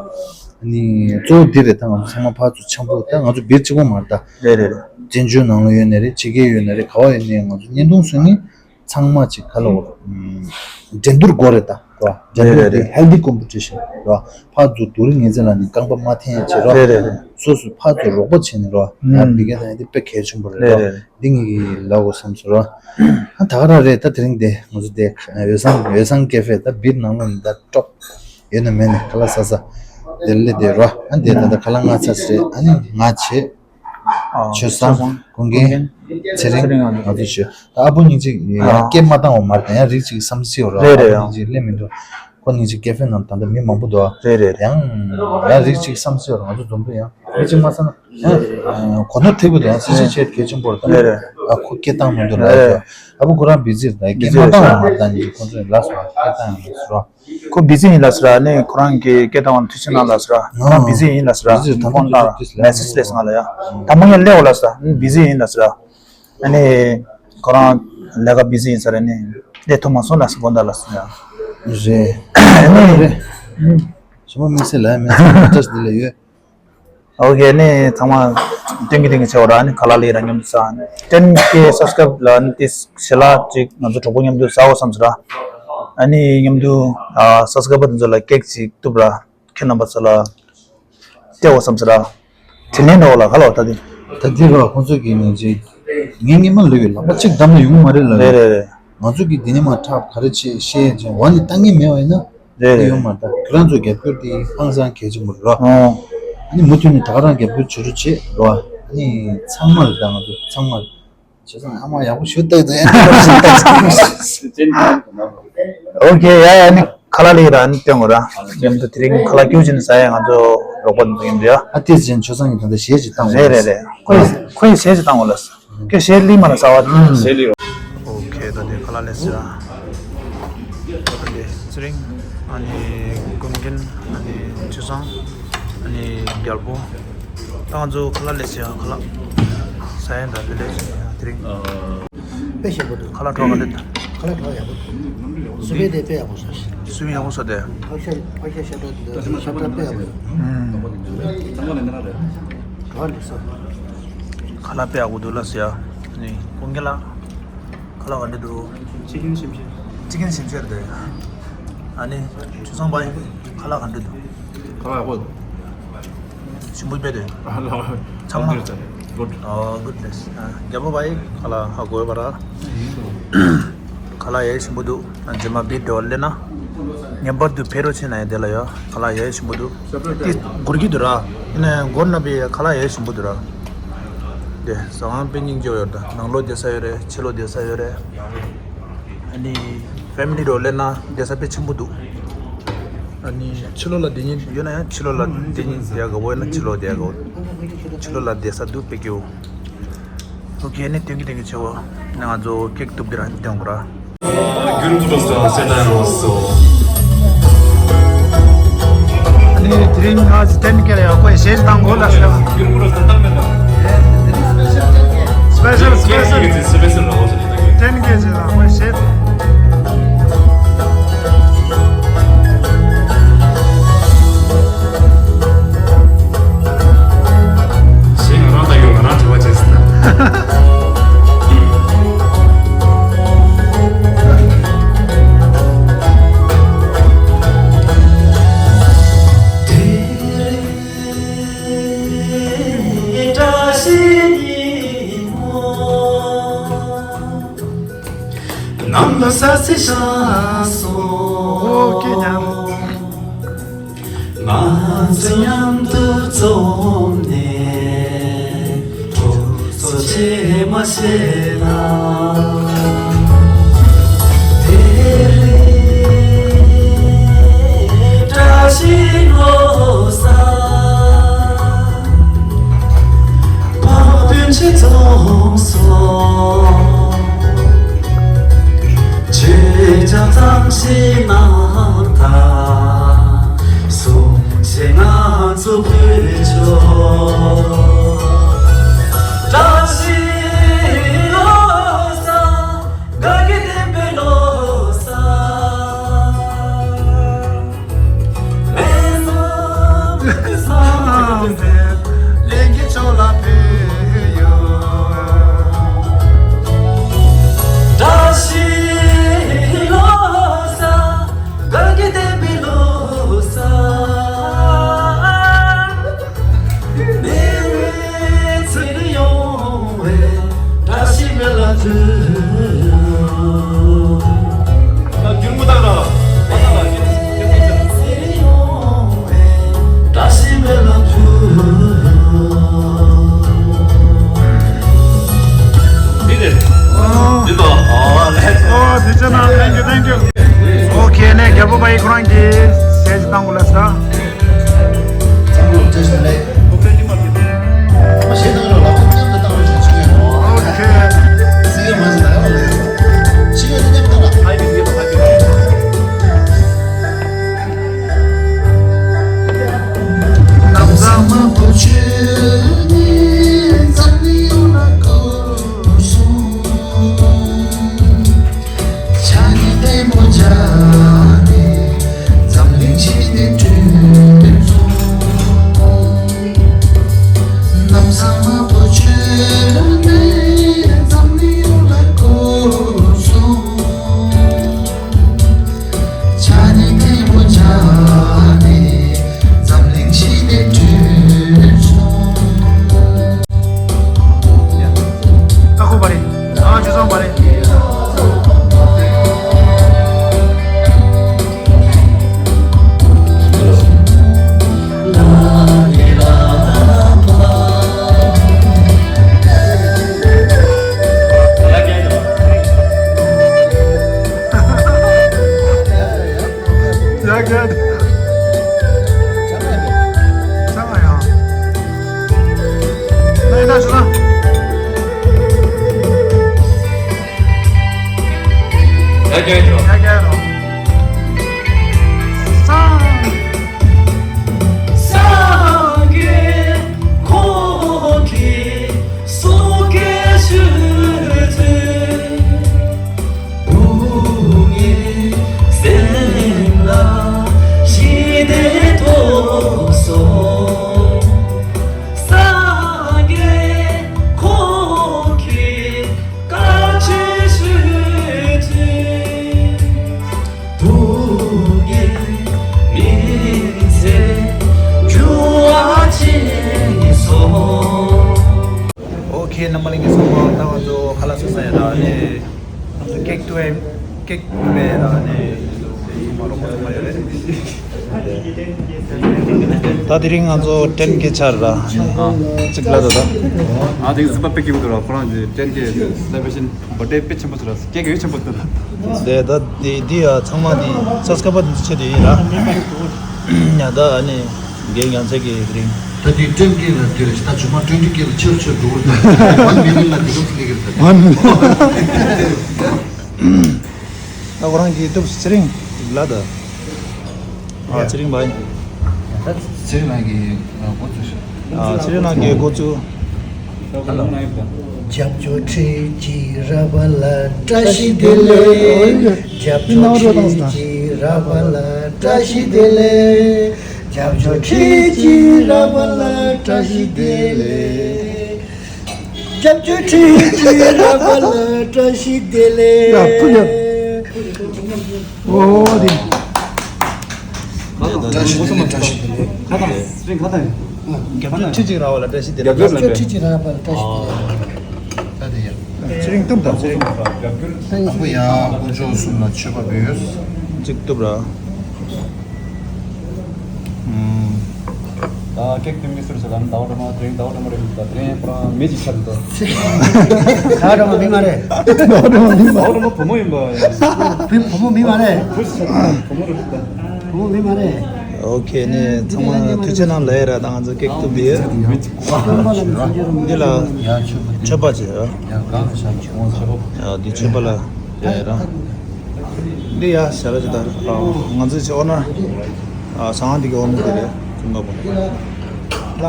ནི་གཙོ་བོ་འདི་རེད། ད་ང་ཚོ་ཚང་མ་ཕར་ཚུར་འཆམ་པོ། ད་ང་ཚོ་སྦིར་གཅིག་པོ་མ་རེད་ད། རེད་རེད་རེད། བཙན་བྱོལ་ནང་ལ་ཡོད་ནའི་རེད། ཕྱི་རྒྱལ་ཡོད་ནའི་རེད། ག་བ་ཡོད་ནའི་ང་ཚོ་བརྙན་ཐུང་བཟོ་མཁན་ཚང་མ་ཅིག་ག་ལ་འོ། འགྲན་བསྡུར་དགོས་རེད་ད། རེད་བ། འགྲན་བསྡུར་དེ་རེད་རེད། ཧེལ་ཐི་ཀོམ་པི་ཊི་ཤན་རེད་བ། ཕར་ཚུར་སྡུག་རུས་ངན་ཚད་ལ་ནི་རྐང་པ་མ་འཐེན་ཡ་བྱེད་རོགས། རེད་རེད་རེད། སོ་སོ་ཕར་ཚུར་རོགས་པ་བྱེད་ནི་རོགས། ཡང་ཨུམ། འདི་ག་དང་འདི་དཔེ་གལ་ཆེན་པོ་རེད་རེད་རོགས། རེད་རེད། འདི་ངེད་ཀྱིས་ལབ་དགོས་བསམ་སོང་རོགས། ཨ་ད་ག་རང་རེད། ད་དེ་རིང་དེ་ང་ཚོ་དེ་འོད་བཟང་འོད་བཟང་ཀེ་ཧྥེ་ད་སྦིར་ནང་ལོགས་ནས་ད་ཀྲོབ་ཡོད་ན་མེད་ན་ཁ་ལག་ཟ་ས་དེ་སླེབས་བསྡད་རོགས། ཨ་འདི་ད་ད་ཁ་ལག་ང་ཚ་ཟེར། ཨ་ནི་ང་བྱེད། ཨ། ཆོས་བཟང་། ཆོས་བཟང་། ཀུན་མཁྱེན། ཀུན་མཁྱེན། ཚེ་རིང་། ཚེ་རིང་ང་ཚོ་བྱོས། ད་ཨ་བུ་སྙིང་རྗེ་ཡང་ཨ། སྐད་མ་བཏང་བ་མ་རེད། ད་ཡང་རིགས་གཅིག་བསམ་སྲིད་ཡོད་ར། རེད་རེད། ཨ་བུ་སྙིང་རྗེ་སླེབས་མི་འདུག་ཁོ་སྙིང་རྗེ་ཀེ་ཧྥེ་ནང་ད་ལྟ་མི་མང་པོ་འདུག་རེད་རེད། ཡང་ཡང་རིགས་གཅིག་བསམ་སྲིད་ཡོད་ར། ང་ཚོ་འཛོམས་དུས་ཡང་མི་གཅིག་མ་ཚང་ན་ཡང་གོ་ནོར་ཐེབས་ཀྱི་འདུག་ཡང་སེམས་ཤུགས་ཆེ་གལ་ཆེན་པོ་རེད། ད་རེད་རེད། ཨ་ཁོ་སྐད་བཏང་མི་འདུག་ར། རེད་རེད། ཨ་བུ་ཁོ་རང་བི་ཛི་རེད། ད་སྐད་མ་བཏང་བ་མ་རེད། ད་སྙིང་རྗེ་ཁོ་ཚོས་ལབ་སོང་། སྐད་བཏང་ཡོང་ཟེར་རོ། ཁོ་བི་ཛི་ཡིན་ལབ་ཟེར་ར། ནི་ཁོ་རང་གི་སྐད་བཏང་བ་ལ་ཐུགས་རྗེ་གནང་ལབ་ཟེར་ར། ཁོ་རང་བི་ཛི་ཡིན་ལབ་ཟེར་ར། བི་ཛི་ད་ཕོན་བཏང་ར། མེ་སེ་ཇི་སླེབས་སོང་ང་ལ་ཡ། ད་མ་ངས་སླེབས་འོ་ལབ་ཟེར་ར། བི་ཛི་ཡིན་ལབ་ཟེར་ར། ཨ་ནི་ཁོ་རང་ལས་ཀ་བི་ཛི་ཡིན་ཟེར་ར། ནི་སླེབས་ཐུབ་མ་སོང་ལབ་ཟེར་དགོངས་དག་ལབ་ཟེར་ཡ། རེད། ཨ་ནི་རེད། ཞི་མོ་དམིགས་བསལ་ལ་མེད་ཚེ་མ་ཏྲས་འདི་ལ་ཡོད། ཨོ་ཁེ། ནི་ཚང་མ་ཐེང་ཀིའུ་ཐེང་ཀིའུ་ཆེ་བ་ར། ནི་ཁ་ལག་ལས་ར་མཉམ་དུ་ཟ། ཊེན་ཀེ་སབ་སི་ཀ་རབ་ལ་ནི་ཏིས་ཞེ་ལ་ཅིག་ང་ཚོ་གྲོགས་པོ་མཉམ་དུ་ཟ་འོ་བསམ་ཟེར་ར། ཨ་ནི་མཉམ་དུ་ཨ་སབ་སི་ཀ་རབ་དེ་ཚོ་ལ་ཀེག་ཅིག་གཏུབ་ར། ཁྱེད་རྣམ་པ་ཚོ་ལ་སྟེར་འོ་བསམ་ཟེར་ར། དྲིན་ལན་འདྲ་བོ་ལ་ག་ལ་བ་ད་དེ། ད་དེ་ར་ཁོང་ཚོ་གིས་ནི་ཅིག་ངའི་སྔས་མ་ལོས་ཡོད། ལག་པ་གཅིག་བསྡམས་ན་ཡོང་གི་མ་རེད་ལ། རེད་རེད་རེད། ང་ཚོ་གིས་འདི་ནས་མར་ཁྲབ་ག་རེ་བྱེད་ཤེས་ཅིང་འོ་ནི་ལྟ་ངན་མེད་པ་ཡིན་ན། རེད་དེ་རེད། ཡོང་མ་ད་ཁྱོད་རང་ཚོ་རྒྱབ་སྐྱོར་དེ་ཧང་སང་གལ་ཆེན་པོ་རེད་ར། ཨོ། ཨ་ནི་མུ་མཐུད་ནས་ད་ག་རང་རྒྱབ་སྐྱོར་བྱེད་རོགས་བྱེད་རོགས། ཨ་ནི་ཚང་མ་ལ་ད་ང་ཚོ་ཚང་མ་ལ་བྱས་ཙང་ཨ་མ་ཡག་པོ་ཞུ་ལྟ་ཡི་ད་ཡ། ཨོ་ཁེ། ཡ་ཡ། ཨ་ནི་ཁ་ལག་ལས་ར་ཨ་ནི་སྟོན་དགོས་ར། མཉམ་དུ་དེ་རིང་ཁ་ལག་སྐྱུར་བྱས་ནས་ཟ་ཡ་ང་ཚོ་རོགས་པ་འདི་ཚོ་ཡིན་འདུག་ཡ། ཨ་ཏི་ཅན་ཆོས་བཟང་གིས་ད་ལྟ་གཞས་ཅིག་བཏང་བ་རེད། རེད་རེད། ཁོས་ཁོས་གཞས་ཅིག་བཏང་བ་ལ། ཁྱོད་ཞལ་ལི་མ་ལ་ཟ་བ། ཞལ་ལི། ཨོ་ཁེ། ད་དེ་ཁ་ལག་ལས་ཟེར་ཨ། ད་དེ་ཚེ་རིང་། ཨ་ནི་ཀུན་མཁྱེན། ཨ་ནི་ཆོས་བཟང་། ཨ་ནི་རྒྱལ་པོ། ད་ང་ཚོ་ཁ་ལག་ལས་ཟེར་ཨ། ཁ་ལག་ཟ་ཡ་ད་དེ་ལས་ཟེར་ཨ། དེ་རིང་དཔེ་ཞིམ་པོ་འདུག་ཁ་ལག་གྲོགས་ག་ལེ་ད། ཁ་ལག་གྲོགས་ཡག་པོ་འདུག་སུ་པའི་དེ་དཔེ་ཡག་པོ་ཟ་ཤི། སུ་པའི་ཡག་པོ་ཟ་དེ། ཕག་ཤ་ཕག་ཤ་ཤ་ཏྲ་ཤ་ཏྲ་དཔེ་ཡག་པོ་ཡོད། ཨུམ། གྲོགས་འདུག་ས། ཁ་ལག་དཔེ་ཡག་པོ་འདུག་ལ་ཟེར་ཨ། ནི་ཀུན་མཁྱེན་ལགས། ཁ་ལག་ག་འདྲ་འདུག་ཅི་ཁན་ཞིམ་ཤེས། ཅི་ཁན་ཞིམ་ཤེས་རེད། ཨ་ནི་ཆོས་བཟང་པ་ཡིན། ཁ་ལག་ག་འདྲ་འདུག་ཁ་ལག་ཡག་པོ་འདུག་ཞིམ་པོ་དཔེ་འདུག་ཨ་ལ་ཚང་མ། Good. ཨོ། Good. རྒྱལ་པོ་པ་ཡིན། ཁ་ལག་ཧ་གོ་ཡོད་པ་ར། ཁ་ལག་ཡག་ཞིམ་པོ་འདུག་རྗེས་མ་བི་ཌི་ཡོ་ལེན་ན། ངེས་པར་དུ་ཕེབས་རོགས་བྱེད་ན་ཡང་དེ་ལ་ཡོད། ཁ་ལག་ཡག་ཞིམ་པོ་འདུག་དེ་སྒོར་གྱི་འདུག་ར། ཡིན་ན་ཡང་སྒོར་ན་བི་ཁ་ལག་ཡག་ཞིམ་པོ་འདུག་ར། དེ་ཟ་ཁང་དཔེ་སྙིང་རྗེ་པོ་ཡོད་ད། ནང་ལོགས་བསྡད་ས་ཡོད་རེད། ཕྱི་ལོགས་བསྡད་ས་ཡོད་རེད། ཨ་ནི་ཕེ་མི་ལི་འདྲ་བོ་སླེབས་ན་བསྡད་ས་དཔེ་ཆེན་པོ་འདུག་ཨ་ནི་ཕྱི་ལོགས་ལ་བསྡད་མཁན་ཡོད་ན་ཡང་ཕྱི་ལོགས་ལ་བསྡད་མཁན་བསྡད་ཡག་དགའ་པོ་ཡོད་ན་ཕྱི་ལོགས་བསྡད་ཡག་དགའ་པོ། ཕྱི་ལོགས་ལ་བསྡད་ས་འདུག་དཔེ་སྐྱིད་པོ། ཨོ་ཁེ། ནི་སྟོན་གྱི་སྟོན་གྱི་ཆེ་བོ། ནི་ང་ཚོ་ཀེག་གཏུབ་དེ་རང་སྟོན་དགོས་ར། ཨ་ནི་དེ་རིང་ང་ཚོ་ཊེན་ཀེ་ལ་ཡག་པོ་གཞས་བཏང་དགོས་ལ་ཟེར། སི་པེ་ཤལ་སི་པེ་ཤལ། ཊེན་ཀེ་ཞིག་ལ་ཡག་པོ་གཞས། གཞས་ང་རང་དང་ཡོད། ང་རང་དྲི་བ་བྱས་ཟིན་ན། ཤ་སོ། ཨོ་ཀེ་ཉམས། ང་ཚོ་མཉམ་དུ་འཛོམས་ནས་སྤྲོ་ཚོགས་བྱེ་མ་བྱེད་ན། དེ་རིང་བཀྲ་ཤིས་ལོ་གསར། བ་སྤུན་ཆེ་འཛོམས་སོང་། མཇལ་བྱ་གཙང་ཞིང་རྣམ་དག་གསུང་བཤད་ང་ཚོ་ཕུལ་ཆོག་བཀྲ་ཤིས་ལོ་གསར། དགའ་སྐྱིད་ལྡན་པའི་ལོ་གསར། ལྷན་རྒྱས་མཆོག་ལ་ཕུལ་ཡོད། བཀྲ་ཤིས་ལོ་གསར། དགའ་སྐྱིད་ལྡན་པའི་ལོ་གསར། ནེ་ཚེ་རིང་ཡོང་བའི་བཀྲ་ཤིས་སྨོན་ལམ་ཕུལ། ད་རྒྱུན་མུ་དག་ར། ནེ་ཚེ་རིང་ཡོང་བའི་བཀྲ་ཤིས་སྨོན་ལམ་ཕུལ། འདི་རེད། འདི་དང་། ཨོ་ལེ། ཨོ་དེ་ཚོ་ན། Thank you, thank you. ཨོ་ཁེ་ནས་རྒྱལ་པོ་པ་ཡི་ཁོ་རང་གི་སེ་ཇི་བཏང་དགོས་ལ་ས། ཨ་ཁུ་བ་རེད། ཨ་ཅོ་ཚང་བ་རེད། ཡ་ག་ཡ། ཚང་མ་ཡང་། ལ་ཡིན་ན་ཞུ་ན། ཡ་ག་ཡ། ཡ་ག་ཡ། སངས་རྒྱས་ཁོང་གིས་གསུང་སྐད་ཞུས་ཚུལ། བུ་ངའི་སེམས་ལ་ཞི་བདེ་ཐོབ་སོང་། སངས་རྒྱས་ཁོང་གིས་བཀའ་ཆོས་ཞུས་ཚུལ། བུ་ངའི་མི་ཚེ་འགྱུར་བ་ཕྱིན་སོང་། ཨོ་ཁེ། རྣམ་པ་ལྷན་རྒྱས་ཚང་མ་ལྟ་བ་ཚོ་ཁ་ལག་ཟ་ས་ཡ་རག་ནས། ང་ཚོ་ཀེག་ཏུ་ཨེ། ཀེག་ཏུ་ཨེ་རག་ནས། ཚང་མ་རོགས་པ་ཚང་མ་ཡོད་རེད། ད་དེ་རིང་ང་ཚོ་ཊེན་ཀེ་ཆགས་ར། ཨ། གཅིག་ལ་ད་ད། ཨ་དེ་གཟིགས་པ་དཔེ་སྐྱིད་པོ་འདུག་ར། ཁོ་རང་གི་ཊེན་ཀེ་སེ་ལེ་བྷ་རེ་ཤན་བར་ཐི་ཌེ་དཔེ་ཆེན་པོ་ཚོ་ར། ཀེག་ཡོད་ཆེན་པོ་འདུག་ར། དེ་ད་དེ་དེ་ཡ་ཚང་མ་དེ་སབ་སི་ཀ་རའི་བར་དེ་ཚོ་ཆེད་དུ་ཡིན་ར། ཡ་ད་ཨ་ནི་རྒན་རྒྱལ་མཚན་གྱི་དེ་རིང་། ད་དེ་ཊེན་ཀེ་ལ་དེ་རེད། ད་ཇུ་མ་ཊུ་ཝེན་ཊི་ཀེ་ལ་ཆེར་ཆེར་འགྲོ་གི་རེད། ཝན་མི་ལི་ཡོན་ལ་དེ་ཚོ་ལས་ཀྱི་རེད། ཝན་མི་ལི་ཡོན། ད་ཁོ་རང་གི་ཐུབ་ཚེ་རིང་ལ་ད། ཨ་ཚེ་རིང་བ་ཡིན། ད་ཚེ་རིང་ལགས་ཀྱིས་འགོ་བཙུགས་ཤག་ཨ་ཚེ་རིང་ལགས་ཀྱིས་འགོ་བཙུགས། སྐྱབས་མཆོག་ཁྲི་གཅིག་ར་བ་ལ་བཀྲ་ཤིས་བདེ་ལེགས། སྐྱབས་མཆོག་ཁྲི་གཅིག་ར་བ་ལ་བཀྲ་ཤིས་བདེ་ལེགས། སྐྱབས་མཆོག་ཁྲི་གཅིག་ར་བ་ལ་བཀྲ་ཤིས་བདེ་ལེགས། སྐྱབས་མཆོག་ཁྲི་གཅིག་ར་བ་ལ་བཀྲ་ཤིས་བདེ་ལེགས། ཡ་ཕུ་ཡ། ཨོ་དེ། བཀྲ་ཤིས་བདེ་ལེགས། བཀྲ་ཤིས་བདེ་ལེགས། ཁ་དང་སྤྲིན་ཁ་དང་། རྒྱབ་ཁྲི་གཅིག་ར་བ་ལ་བཀྲ་ཤིས་བདེ་ལེགས། རྒྱབ་ཁྲི་གཅིག་ར་བ་ལ་བཀྲ་ཤིས་བདེ་ལེགས། ད་དེ་ཡ། ཚེ་རིང་གཏུབ་དང་ཚེ་རིང་། དང་པོ་ཡ་དཀོན་མཆོག་གསུམ་ལ་མཆོད་པ་འབུལ། གཅིག་གཏུབ་ར། ཨུམ། ད་ཀེག་དེ་མི་སུར་ཟེར་ལ་ཟླ་བ་སྒྲོལ་མ་དེ་རིང་ཟླ་བ་སྒྲོལ་མ་རེད་མི་ད་དེ་རིང་ཕ་རང་མི་ཅིག་ཆགས་འདུག་ཟླ་བ་སྒྲོལ་མ་མི་མ་རེད། ཟླ་བ་སྒྲོལ་མ་མི་མ་རེད། ཟླ་བ་སྒྲོལ་མ་བུ་མོ་ཡིན་པ། བུ་བུ་མོ་མི་མ་རེད། བུ་ཞིག་ཆགས་འདུག་བུ་མོ་རེད་ད། བུ་མོ་མི་མ་རེད། ཨོ་ཁེ་ནས་ཚང་མ་ཐུགས་རྗེ་གནང་ལབ་ཡ་ར། ད་ང་ཚོ་ཀེག་གཏུབ་པ་ཡིན། འདི་ལ་མཆོད་པ་བྱེད་ཡ། ཡ་འདི་མཆོད་པ་ལ་ཡ་ཡ་ར། འདི་ཡ་ཞལ་ལག་ཅིག་དང་། ང་ཚོའི་ཨོ་ནར། ཨ་ཟ་ཁང་འདི་གི་ཨོ་ནར་དེ་རེད། ཀུན་དགའ་བོ། ལ།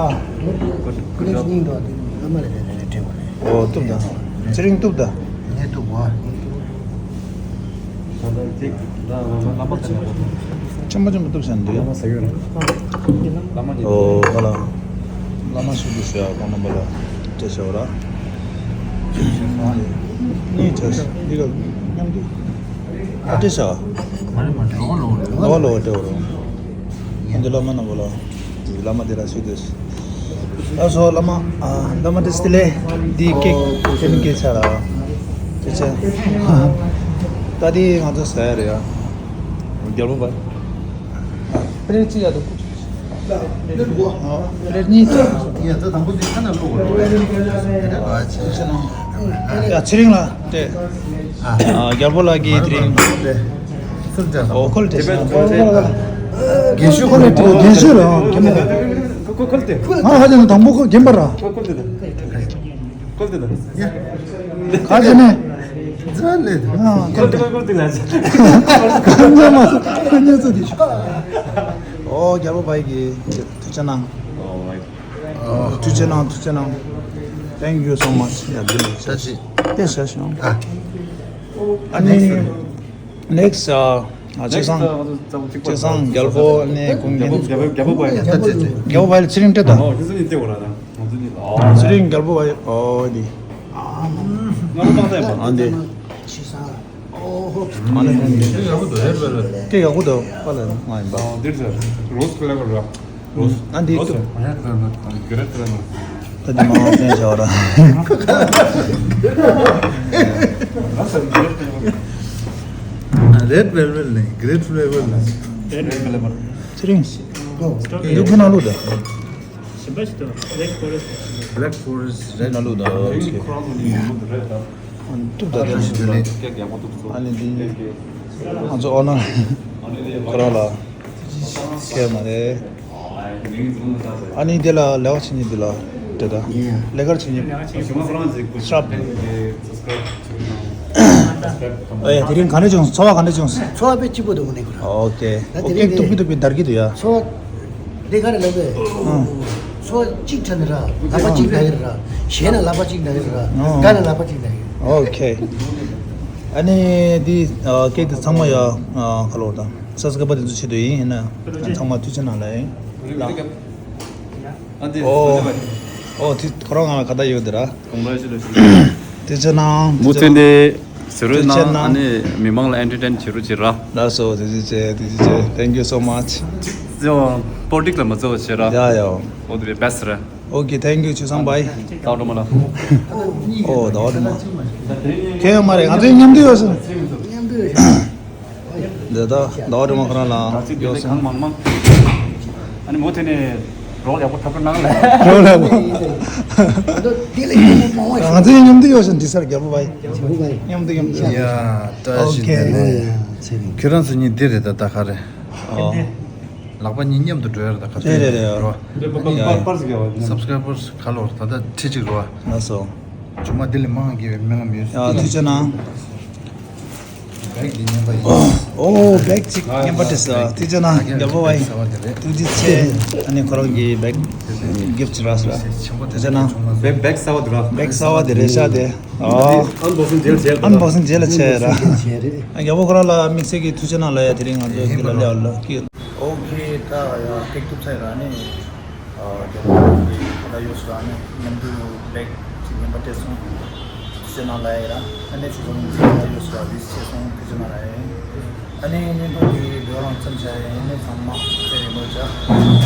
ཨོ་གཏུབ་ད། ཚེ་རིང་གཏུབ་ད། ངས་གཏུབ་བ། ཆེན་པོ་ཆེན་པོ་གཏུབ་བྱས་འདུག་ཨོ་བ་ལ། བླ་མ་ཞིག་འདུག་ཟེར་ཡ་ཁོང་རྣམ་པ་ལ་སྤྲད་བྱ་བ་ར། གཉིས་བྱ་འདི་ག་མཉམ་དུ་ཨ་སྤྲད་བྱ། ལོ་ལོ་སྤྲད་བ་ར། འདི་བླ་མ་རྣམ་པ་ལ། བླ་མ་དེ་ལ་ཞུ་དོས། ཨ་སོ་བླ་མ། ཨ་བླ་མ་དེ་སྟི་ལེ། འདི་ཀེག་ཁྱེད་ནི་ཀེག་ཆ་ར། ཁྱེད་ཆ། ད་འདི་ང་ཚོ་ཟ་ཡ་རེད་ཡ། རྒྱལ་པོ་བ། ཨ་པི་ལེ་ཊི་གཅིག་ཡ་དུ། ཨ་པི་ལེ་ཊི་གཉིས་ཆ། ཡ་ད་དང་པོ་འདི་ཁ་ན་བླུག་དགོས་རེད། ཨ་ཁྱེད་ཆ་ན། ཡ་ཚེ་རིང་ལ་སྤྲད། ཨ་རྒྱལ་པོ་ལགས་ཀྱིས་དེ་རིང་། ཨོ་ཁོལ་ཏེ། རྒན་ཤོས་ཁོལ་ཏེ། རྒན་ཤོས་རང་རྒན་མོ། ཁོ་ཁོལ་ཏེ། ང་ཧ་ཅང་དང་པོ་ཁོ་རྒན་པ་ར། ཁོ་ཁོལ་ཏེ་ད། ཁོལ་ཏེ་ད། ག་ཅི་ནས། ཛ་ལེ། ཁོལ་ཏེ་ཁོལ་ཏེ་ལ། ཁོལ་ཏེ་མ། ཁོལ་ཏེ་ཚོ་དེ། ཨོ་རྒྱལ་པོ་བ་ཡི་གི་ཐུགས་རྗེ་གནང་། ཐུགས་རྗེ་གནང་། ཐུགས་རྗེ་གནང་། Thank you so much. ཡ་འདི་ལ་ད་ཅི་དེ་ཟེར་བྱུང་། ཨ་ནི་next ཨ་ཆེ་སང་ཆེ་སང་རྒྱལ་པོ་ནས་ཀུན་མཁྱེན། རྒྱལ་པོ་བ་ཡི་རྒྱལ་པོ་བ་ཡི་ཚེ་རིང་སྤྲད་དང་། ཚེ་རིང་རྒྱལ་པོ་བ་ཡི་ཨོ་འདི། ཨ་འདི། ཀེ་ཡག་པོ་འདུག་པ་ལ་ང་ཡིན་པ། འདིར་ཟེར་rose flavor ར། ཨ་འདི་ཀེ་ད་འདི་མ་བ་ཕན་བྱ་བ་ར། Red velvet ནས་grape flavor ནས། ཚེ་རིང་། འདི་ཁོ་ན་ལུག་ད། Black forest red ན་ལུག་ད། ཨ་ནི་ཏུབ་ད་ད། ཨ་ནི་འདི་ང་ཚོ་ཨོ་ན་ཁོ་རང་ལ་ཁྱེར་མ་རེད། ཨ་ནི་དེ་ལ་ལེགས་བྱེད་ཉིད་དེ་ལ་དེ་ད་ལེགས་བྱེད་ཉིད་ཤབ། ཨེ་དེ་རིང་ག་འདྲ་བྱུང་། ཚོར་བ་ག་འདྲ་བྱུང་། ཚོར་བ་དཔེ་སྐྱིད་པོ་འདུག་ནི་ཁོ་རང་། ཨོ་ཀེ། ད་དེ་ཨོ་ཀེ། རིང་ཏུག་པི་ཏུག་པི་འདར་གྱི་འདུག་ཡ། ཚོར་བ་འདི་ག་རེ་ལབ་པས། ཨང་། ཚོར་བ་གཅིག་དྲན་ནི་ར་ལག་པ་གཅིག་འདར་གྱི་ར། ཞེད་ན་ལག་པ་གཅིག་འདར་གྱི་ར། ཨང་། དགའ་ན་ལག་པ་གཅིག་འདར་གྱི་ར། ཨོ་ཀེ། ཨ་ནི་འདི་ཨ་ཀེག་དེ་ཚང་མ་ཡ་ཨ་ཁ་ལོ་དང་སབ་སི་ཀ་རའེ་བར་དེ་ཚོ་ཆེད་དུ་ཡིན། ཡིན་ན་ཚང་མ་ཐུགས་རྗེ་གནང་ལ་ཡིན་ལ། ཨ་འདི་ཨོ་ཨོ་དེ་ཁོ་རང་ང་ལ་ཁ་བརྡ་ཡོད་དེ་ར། Congratulations. ཐུགས་རྗེ་གནང་། མུ་མཐུད་ནས་ཟེར་རོ་ཐུགས་རྗེ་གནང་། གནང་། ཨ་ནི་མི་མང་ལ་entertain བྱེད་རོགས་བྱེད་ར། ལགས་སོ། ཐུགས་རྗེ་ཆེ། ཐུགས་རྗེ་ཆེ། Thank you so much. ཅོ་པོ་ལི་ཊིག་ལ་མ་རྩོལ་བ་བྱེད་ར། ཡ་ཡ། All the best ར། ཨོ་ཀེ། Thank you. ཆོས་བཟང་བྷའི། ཟླ་བ་སྒྲོལ་མ་ལ། ཨོ་ཟླ་བ་སྒྲོལ་མ། ཁྱོད་ཡོད་མ་རེད། ང་ཚོའི་མཉམ་དུ་ཡོད་ཟེར། མཉམ་དུ་ཡོད། འདི་ད་ཟླ་བ་སྒྲོལ་མ་ཁོ་རང་ལ་ད་ཅི་དེ་ཡོད་ལས་ཟེར། གང་མང་མང་། ཨ་ནི་མུ་མཐུད་ནས་རོགས་ཡག་པོ་ཐབས་སྐྱོ་གནང་ལ། རོགས་ཡག་པོ། ང་ཚོའི་མཉམ་དུ་ཡོད་ཟེར། འདི་སར་རྒྱལ་པོ་བྷའི། རྒྱལ་པོ་བྷའི། མཉམ་དུ་མཉམ་དུ། ཡ་ད་ཨོ་ཞིག་ཀེ། དེ་ནས་ཁྱོད་རང་ཚོ་གཉིས་འདི་རེད། ད་ད་ག་རེད། ཨོ། ལག་པ་གཉིས་མཉམ་དུ་འགྲོ་ཡ་རེད། ད་ག་རེ་རེད་རེད། རེད་བ། པར་པར་ཟིག་ཡ་བ། སབ་སི་ཀ་རའེ་བར་ཁ་ལོར་ད་ལྟ་ཁྲི་གཅིག་རེད་བ། ལགས་སོ། ཆུང་མ་འདི་ལས་མང་གི་སྨོན་ལམ་ཡོད། ཡ་ཐུགས་རྗེ་གནང་། བེག་འདི་མཉམ་པ་ཡིན། ཨོ་བེག་ཅིག་མཉམ་པ་སྤྲད་སོང་། ཐུགས་རྗེ་གནང་རྒྱལ་པོ་བྷའི། ཐུགས་རྗེ་ཆེ། ཨ་ནི་ཁོ་རང་གི་བེག་གིཕ་ཊི་རག་སོང་། བེག་བེག་གསར་པ་འདུག་ར། བེག་གསར་པ་དེ་རེད་ཤག་དེ། ཨོ། ཨན་བོག་སིང་རྗེས་ལ་བྱས། ཨན་བོག་སིང་རྗེས་ལ་བྱས་ར། རྒྱལ་པོ་ཁོ་རང་ལ་དམིགས་བསལ་གྱི་ཐུགས་རྗེ་གནང་ལབ་ཡ། དེ་རིང་ང་ཚོ་འདི་ལ་སླེབས་ལ་སྐྱིད། ཨོ་ཁེ། ད་ཡ་ཀེག་གཏུབ་ཚར་ཡིན་ར། ནི་རྒྱལ་པོ་ཁོ་ད་ཡོད་སོང་ར། ནི་མཉམ་དུ་བེག་ཅིག་མཉམ་པ་སྤྲད་སོང་། ཐུགས་རྗེ་གནང་ལབ་ཡ་ར། ཨ་ནི་ཆུ་ཚོད་ཉི་ཤུ་ད་ཡོད་སོང་ར། བི་ཟི་བྱས་སོང་། ཐུགས་རྗེ་གནང་ལབ་ཡ། ཨ་ནི་བརྙན་ཐུང་འདི་བི་ཌི་ཡོ་རང་མཚམས་བཞག་ཡིན། ཨ་ནི་ཚང་མ་ཚེ་རིང་མོ་བྱ། ཨ་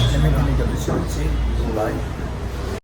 ནི་བརྙན་ཐུང་འདི་རྒྱབ་སྐྱོར་བྱེད་རོགས་གྱིས། ལ་ཡིག